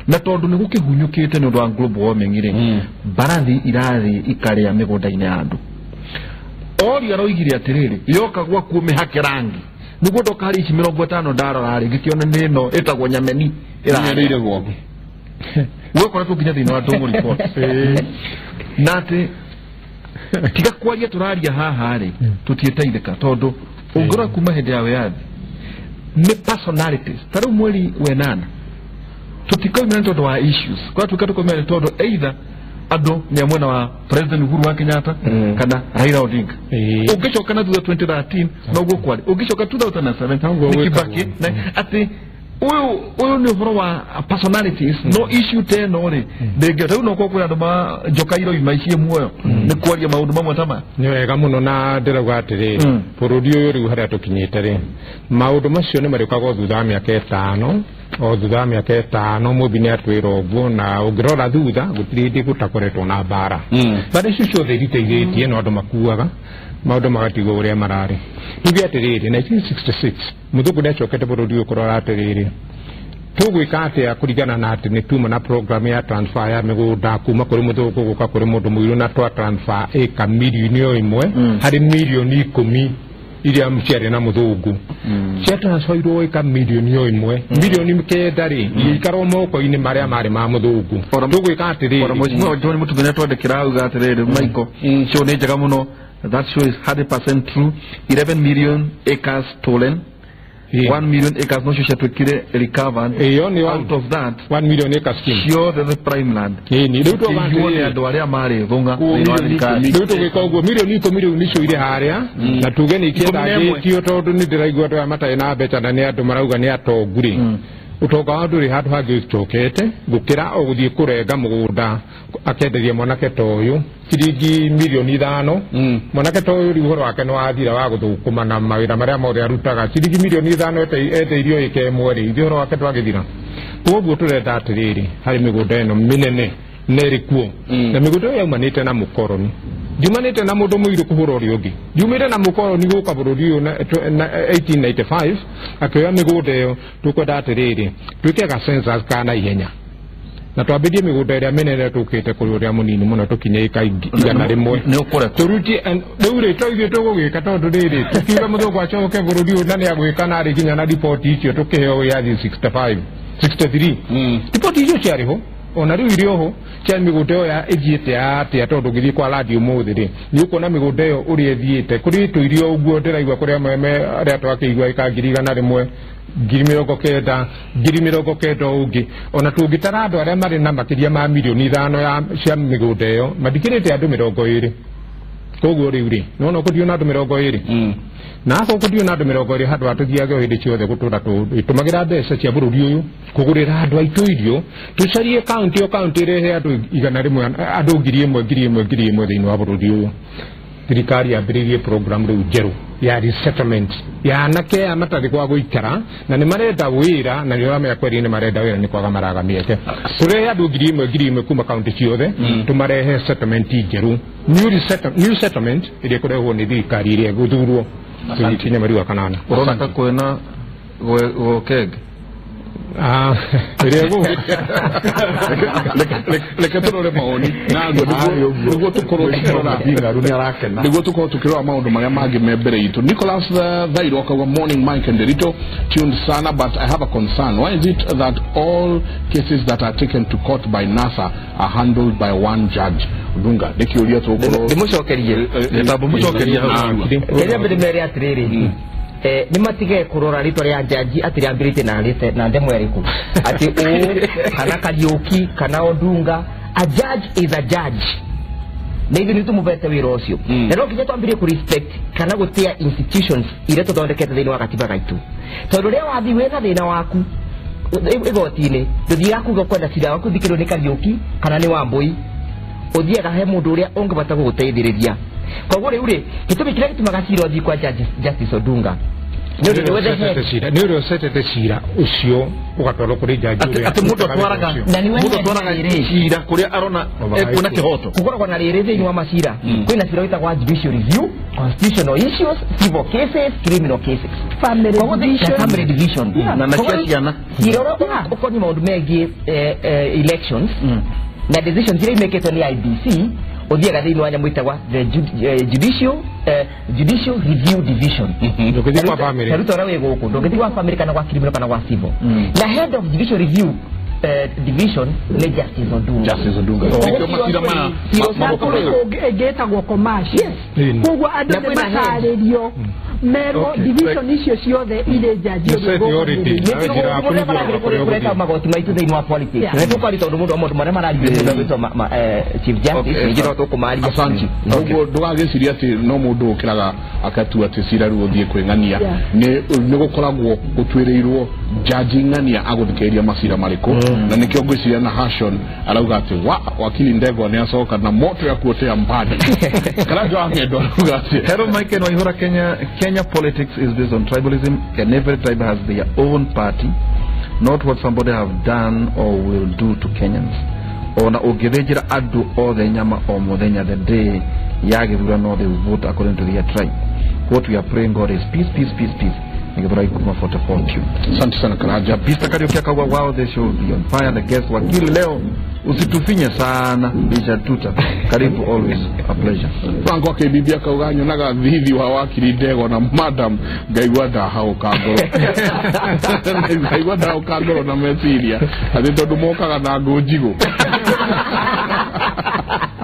na tondũ nĩ gũkĩhunyũkĩte nĩ ũndũ wa global warming rĩ mbarathi irathiĩ ikarĩa mĩgũnda-inĩ ya andũ ori aroigire atĩrĩrĩ yoka gwaku mĩhake rangi nĩguo ndoka harĩ ici 50 ndarora rĩ ngĩkĩona nĩ ĩno ĩtagwo nyameni ĩrarĩire gwaku ũgũkoretwo nginya thĩinĩ wa Ndũng'ũ report na atĩ tiga kwaria tũraria haha rĩ tũtiĩteithĩka tondũ ũngĩrora kuma hĩndĩ ya wĩyathi nĩ personalities ta rĩu mweri wenana tũtikoimĩra nĩ tondũ wa issues kwa tuĩka tũkoimĩra nĩ tondũ either andũ nĩ a mwena wa President Uhuru wa Kenyatta kana Raila Odinga ũngĩcoka na thutha 2013 noguo kwarĩ ũngĩcoka 2007 nĩ Kibaki atĩ ũyũ nĩ ũhoro wa personalities no issue ta ĩno rĩ ndĩngĩ rĩu no kwĩ andũ ma njoka iroima icie muoyo nĩ kwaria maũndũ mamwe ta maya
nĩ wega mũno na ndĩrauga atĩrĩrĩ bũrũri ũyũ rĩu harĩa tũkinyĩte rĩ maũndũ macio nĩ marĩũkaga thutha wa mĩaka ĩtano o thutha wa mĩaka ĩtano mũmbi nĩ atwĩra ũguo na ũngĩrora thutha gũtirĩ hĩndĩ gũtakoretwo na mbara mbara icio ciothe iriteithĩtie no andũ makuaga maũndũ magatigwo ũrĩa mararĩ tuge atĩrĩrĩ 1966 mũthũngũ nĩacokete bũrũri ũyũ kũrora atĩrĩrĩ tũgwĩka atĩa kũringana na atĩ nĩ tuma na program ya transfer ya mĩgũnda kuma kũrĩ mũthũngũ gũka kũrĩ mũndũ mũirũ na twa transfer ĩka mirioni o ĩmwe harĩ mirioni 10 iria ciarĩ na mũthũngũ cia transferirwo ĩka mirioni o ĩmwe mirioni 9 rĩ igĩikarwo moko-inĩ marĩa marĩ ma mũthũngũ tũgwĩka atĩrĩrĩ
Mheshimiwa John Mũtũthũ nĩatwandĩkĩra auga atĩrĩrĩ Michael show nĩ njega mũno that show is 100% true 11 million acres stolen 1 million acres no ciatuĩkire recovered out of that
1 million acres
ciothe the prime land
rĩu
tũgatuĩke andũ arĩa marĩ thũng'a thĩinĩ wa thirikari
rĩu tũgĩka ũguo mirioni 10 rĩu nĩcio irĩ harĩa na tuge nĩ ikĩendagĩtio tondũ nĩ ndĩraigua andũ aya matarĩ na mbeca na nĩ andũ marauga nĩ atongu rĩ Utonga wa ndũrĩ handũ hangĩ ũcokete gũkĩra o gũthiĩ kũrenga mũgũnda akenderia mwanake ta ũyũ ciringi milioni 5. Mwanake ta ũyũ rĩu ũhoro wake nĩ wathira wa gũthũkũma na mawĩra marĩa mothe arutaga ciringi milioni 5 eteirio ĩka ĩmwe rĩ, ithuĩ ũhoro wake ndwagĩthira. Koguo tũrenda atĩrĩrĩ, harĩ mĩgũnda ĩno mĩnene na ĩrĩ kuo, na mĩgũnda ĩyo yaumanĩte na mũkoroni, ndiumanĩte na mũndũ mũirũ kũhũra ũrĩa ũngĩ, ndiumĩte na mũkoroni gũka bũrũri ũyũ na 1895 akĩoya mĩgũnda ĩyo. Tũkwenda atĩrĩrĩ, twĩke ga census ka naihenya na twambĩrie mĩgũnda ĩrĩa mĩnene tũkĩte kũrĩ ũrĩa mũnini mũno tũkinye ĩka 100.
Nĩ ũkũrekwo
tũrutie rĩu rĩ, to ithuĩ tũgũgĩka tondũ rĩrĩ tũkiuga mũthũngũ acoke bũrũri ũyũ na nĩagwĩka na arĩ nginya na riboti icio tũkĩheo wĩyathi 65 63 riboti icio ciarĩ ho ona rĩu irĩ oho cia mĩgũnda ĩyo ĩthiĩte atĩa, tondũ ũngĩthiĩ kwa radi ũmũthĩ rĩ nĩ ũkuona mĩgũnda ĩyo ũrĩa ĩthiĩte kũrĩ tũirio ũguo ndĩraigua kũrĩa amwe arĩa twakĩigua ĩka 100,000 90,000 90,000 ũngĩ. Ona tũngĩtara andũ arĩa marĩ na makĩria ma milioni 5 ya cia mĩgũnda ĩyo matikĩrĩte andũ 20. Koguo rĩu rĩ nĩwona ũkũthiĩ na andũ 20 na akorwo ũkũthiĩ na andũ 20 handũ ha tũthiage o hĩndĩ ciothe gũtũra tũmagĩra mbeca cia bũrũri ũyũ kũgũrĩra andũ aitũ irio, tũcarie kaunti o kaunti ĩrehe andũ 100, andũ 1,000 1,000 1,000 thĩinĩ wa bũrũri ũyũ. Thirikari yambĩrĩirie program rĩu njerũ ya resettlement ya anake aya matarĩ gwa gũikara na nĩ marenda wĩra, na nĩ ũramenya kweri nĩ marenda wĩra nĩ kwaga maraga mĩeke. Tũrehe andũ 1,000 1,000 kuma kaunti ciothe tũmarehe settlement njerũ, new settlement ĩrĩa ĩkũrehwo nĩ thirikari ĩrĩa ĩgũthurwo tũgĩkinya mweri wa 8.
Ũrona ta kwĩna gũkenge
reke tũrore maoni na nĩguo tũkorwo tũkĩrora maũndũ marĩa mangĩ me mbere itũ. Nicholas Thairo akauga, morning Mike and Derito, tuned sana but I have a concern. Why is it that all cases that are taken to court by NASA are handled by one judge? Odunga nĩ kĩũria tũgũkorwo
ndĩmũcokerie
ndĩmũcokerie
kĩrĩa mbere mere atĩrĩrĩ, nĩ matige kũrora rĩtwa rĩa jaji atĩ rĩambĩrĩtie na ndemwa ĩrĩkũ, atĩ ũ kana Kariũki kana Odunga. A judge is a judge, na ithuĩ nĩ tũmũbete wĩra ũcio, na no nginya twambĩrĩrie kũ respect kana gũtĩa institutions iria tũthondekete thĩinĩ wa gatiba gaitũ, tondũ rĩrĩa wathiĩ wĩna thĩna waku igoti-inĩ ndũthiaga kuga ũkwenda cira waku ũthikĩrwo nĩ Kariũki kana nĩ Wambũi, ũthiaga he mũndũ ũrĩa ũngĩbata gũgũteithĩrĩria. Koguo rĩu rĩ, gĩtũmi kĩrĩa gĩtũmaga cira ũthiĩ kwa Justice Odunga nĩ
ũrĩa ũcetete cira ũcio ũgatwarwo kũrĩ jaji ũrĩa
atĩ mũndũ atwaraga cira kũrĩa arona ekuona kĩhoto.
Gũkoragwo na rĩrĩ thĩinĩ wa macira, kwĩna cira wĩtagwo judicial review, constitutional issues, civil cases, criminal cases, family division
na cia ciana.
Cira ũrĩa ũkoniĩ maũndũ megiĩ elections na decisions iria imekĩtwo nĩ IBC ũthiaga thĩinĩ wa nyamũ ĩtagwa the judicial review division.
Ndũngĩthiĩ kwa family
taruta ũrĩa wĩ gũkũ, ndũngĩthiĩ kwa family kana gwa criminal kana gwa civil. Na head of judicial review division nĩ Justice Odunga.
Justice Odunga nĩkĩo macira maya
ĩngĩtagwo commercial. Koguo andũ nĩ matarĩrio merwo division icio ciothe irĩ jaji
ũrĩa magoti maitũ thĩinĩ wa politics na tũkwari tondũ mũndũ maũndũ marĩa mararigĩrĩria gwĩtwo Chief Justice ningĩ no tũkũmaria.
Asante. Ũguo ndũgagĩciria atĩ no mũndũ ũkĩraga akatua atĩ cira rĩu ũthiĩ kwĩng'ania, nĩ gũkoragwo gũtuĩrĩirwo jaji ng'ania agũthikĩrĩria macira marĩkũ, na nĩkĩo ngwĩciria na Hashon arauga atĩ wakili Ndegwa nĩ acoka na moto ya kuotea mbali. Karanja wa Ng'endo arauga atĩ
Hello Mike and Waihura, Kenya politics is based on tribalism and every tribe has their own party, not what somebody have done or will do to Kenyans. Ona ũngĩthĩnjĩra andũ othe nyama o mũthenya the day ya gĩthurano, they will vote according to their tribe. What we are praying God is peace, peace, peace, peace. Nĩgĩthũrai kuma 44 Q.
Asante sana Karanja.
Pista Kariũki akauga, wow, they should be on fire. The guest wakili leo usitufinye sana Richard Tuta. Karibu, always a pleasure.
Frank wa KBB akauga, nyonaga thithi wa wakili Ndegwa na madam ngaigua ndahauka ngoro. Ngaigua ndahauka ngoro na meciria atĩ tondũ mokaga na ngũ njigũ.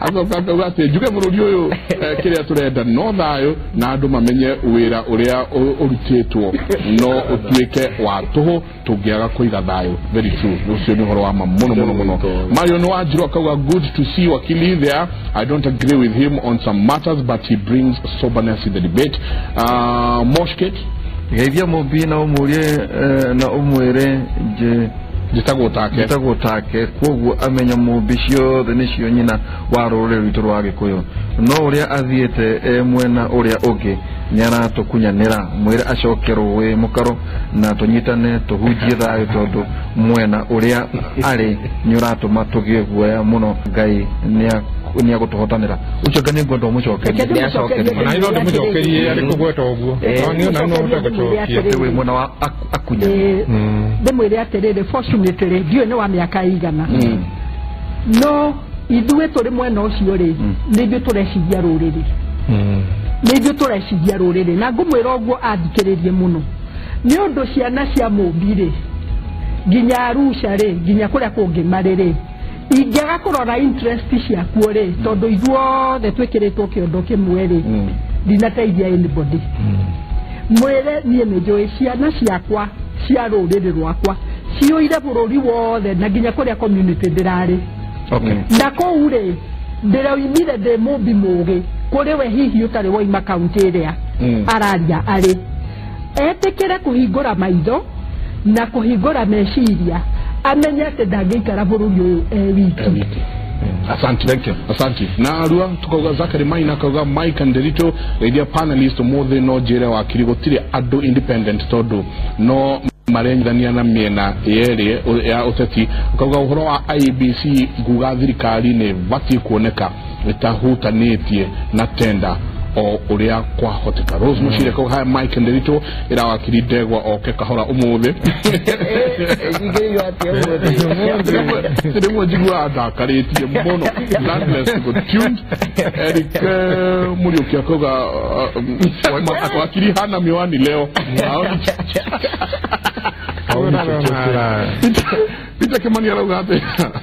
Acoka akauga atĩ njuge bũrũri ũyũ kĩrĩa tũrenda no thayũ na andũ mamenye wĩra ũrĩa ũrutĩtwo no ũtuĩke wa tũhũ tũngĩaga kũiga thayũ. Very true. Ũcio nĩ ũhoro wa ma mũno mũno mũno. Marion Wanjiru akauga, good to see wakili there. I don't agree with him on some matters, but he brings soberness in the debate. Moshket
Geithia Mũmbi na ũmũrie na ũmwĩre njĩtagwo take kwoguo amenya Mũmbi ciothe nĩcio nyina wa rũrĩrĩ rwitũ rwa Gĩkũyũ no ũrĩa athiĩte mwena ũrĩa ũngĩ nĩaratũkunyanĩra mwĩre acoke rũĩ mũkaro na tũnyitane tũhunjie thayũ tondũ mwena ũrĩa arĩ nĩũratũma tũgĩe guoya mũno. Ngai nĩagũtũhotanĩra. Ũcio Ngai nĩngwenda ũmũcokerie.
Ona no ndĩmũcokerie arĩ kũgweta ũguo. No niĩ ona no hote gũcokia.
Wĩ mwena wa akunya.
Ndĩmwĩre atĩrĩrĩ, fortunately ndiũĩ nĩ wa mĩaka igana, no ithuĩ tũrĩ mwena ũcio rĩ, nĩ ithuĩ tũreciria rũrĩrĩ, nĩ ithuĩ tũreciria rũrĩrĩ, na ngũmwĩra ũguo athikĩrĩrie mũno nĩ ũndũ ciana cia Mũmbi rĩ, nginya Arusha rĩ, nginya kũrĩa kũngĩ marĩ rĩ, ingĩaga kũrora interest ciakuo rĩ, tondũ ithuothe twĩkĩrĩtwo kĩondo kĩmwe rĩ, ndinateithia anybody. Mwĩre niĩ nĩ njũĩ ciana ciakwa cia rũrĩrĩ rwakwa ciyũire bũrũri wothe na nginya kũrĩa community ndĩrarĩ. Na kũu rĩ, ndĩroimire ndĩ Mũmbi mũgĩ kũrĩ we hihi ũtarĩ waima kaunti ĩrĩa araria arĩ. Etĩkĩre kũhingũra maitho na kũhingũra meciria, amenye atĩ ndangĩikara bũrũri ũyũ e wiki.
Asante. Thank you. Asante. Na arua tukauga Zachary Maina akauga Mike Nderito geithia panelist ũmũthĩ no njĩre wakiri gũtirĩ andũ independent tondũ no marenyithania na mĩena yerĩ ya ũteti. Ukauga ũhoro wa IEBC nguga thirikari nĩ batiĩ kuoneka ĩtahutanĩtie na tenda o ũrĩa kwahoteka. Rose Mushire akauga hi Mike Nderito ĩra wakiri Ndegwa oke kahora ũmũthĩ. Rĩmwe njiguaga ndakarĩtie mũno. Landless go tuned. Eric Muriuki akauga wakiri hana miwani leo. Peter Kimani arauga atĩ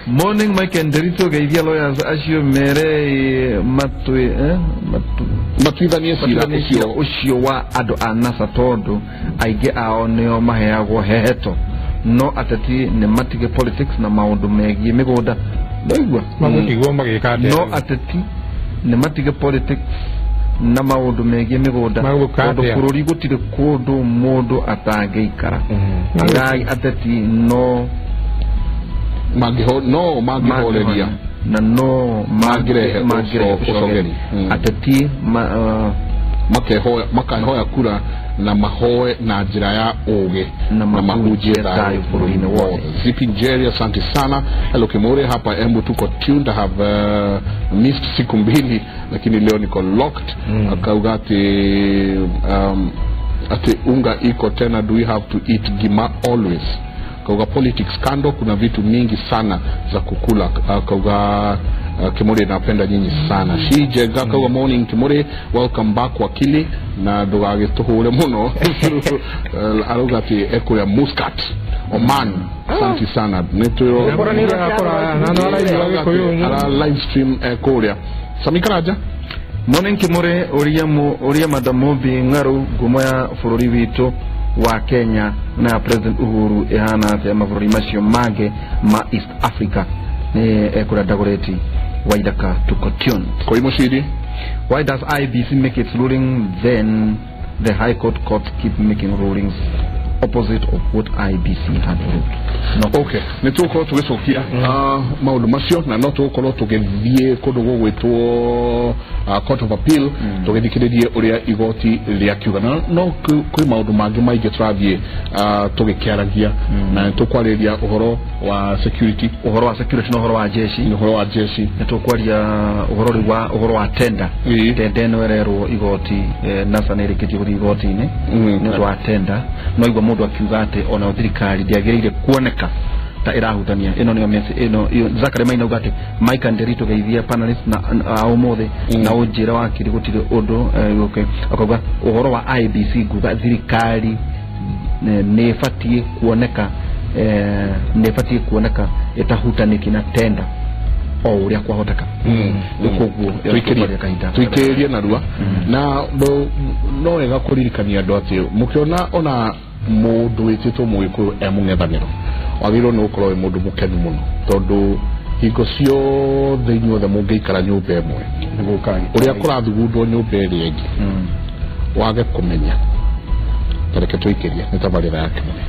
Morning Mike Nderito geithia lawyers acio mere
matuithanie cira
ũcio wa andũ a NASA tondũ aingĩ ao nĩo maheagwo heheto no ateti nĩ matige politics na maũndũ megiĩ mĩgũnda. Ndaigua
magũtigwo magĩka atĩa?
No ateti nĩ matige politics na maũndũ megiĩ mĩgũnda tondũ bũrũri gũtirĩ kũndũ mũndũ atangĩikara. Ngai ateti no
mangĩhoreria
na no mangĩrehe ũcogeri. Ateti
makahoya kura na mahoe na njĩra ya ũgĩ
na
mahunjie thayũ bũrũri-inĩ wothe. Zipi Njeri, asante sana. Hello Kimore, hapa Embu tuko tuned. I have missed siku mbili lakini leo niko locked. Akauga ati unga iko tena, do we have to eat gima always? Kauga politics kando, kuna vitu mingi sana za kukula. Kauga Kimore napenda nyinyi sana. Shijega kauga morning Kimore, welcome back wakili na ndugagĩtũhũre mũno. Arauga ati eko ya Muscat Oman. Asante sana. Ara live stream kũrĩa. Sami Karaja.
Morning Kimore, ũria Madam Mũmbi ng'aru ngumo ya bũrũri witũ wa Kenya na President Uhuru ĩhana atĩa mabũrũri macio mangĩ ma East Africa? Nĩ ekũrĩa Dagoretti Waithaka tuko tuned.
Koi Mushiri.
Why does IBC make its ruling then the High Court courts keep making rulings opposite of what IBC had ruled?
No. Okay, nĩ tũgũkorwo tũgĩcokia maũndũ macio na no tũgũkorwo tũgĩthiĩ kũndũ gũgwĩtwo Court of Appeal tũgĩthikĩrĩrie ũrĩa igoti rĩakiuga. Na no kwĩ maũndũ mangĩ maingĩ tũrathiĩ tũgĩkĩaragia na tũkwarĩria ũhoro wa security,
ũhoro wa security na ũhoro wa jeshi,
ũhoro wa jeshi
nĩ tũkwaria ũhoro rĩu wa ũhoro wa tenda. Tenda ĩno ĩrerwo igoti NASA nĩ ĩrĩkĩtie gũthiĩ igoti-inĩ nĩ ũndũ wa tenda. No igua mũndũ akiuga atĩ ona thirikari ndĩagĩrĩire kuoneka ta ĩrahutania. Ĩno nĩyo message ĩno Zachary Maina auga atĩ Mike Nderito geithia panelist na ũmũthĩ na ũnjĩre wakiri gũtirĩ ũndũ. Okay, akauga ũhoro wa IBC nguga thirikari nĩ ĩbatiĩ kuoneka nĩ ĩtahutanĩtie na tenda o ũrĩa kwahoteka. Koguo
tuikĩrĩrie narua na no wega kũririkania andũ atĩ mũkĩona ona mũndũ wĩtĩtwo Mũgĩkũyũ e mũng'ethanĩro wagĩrĩirwo nĩ gũkorwo wĩ mũndũ mũkenu mũno tondũ hingo ciothe inyuothe mũngĩikara nyũmba ĩmwe ũrĩa kũrathugundwo nyũmba ĩrĩa ĩngĩ wage kũmenya Tareke tũikĩrie nĩ tabarĩra ya kĩmwe.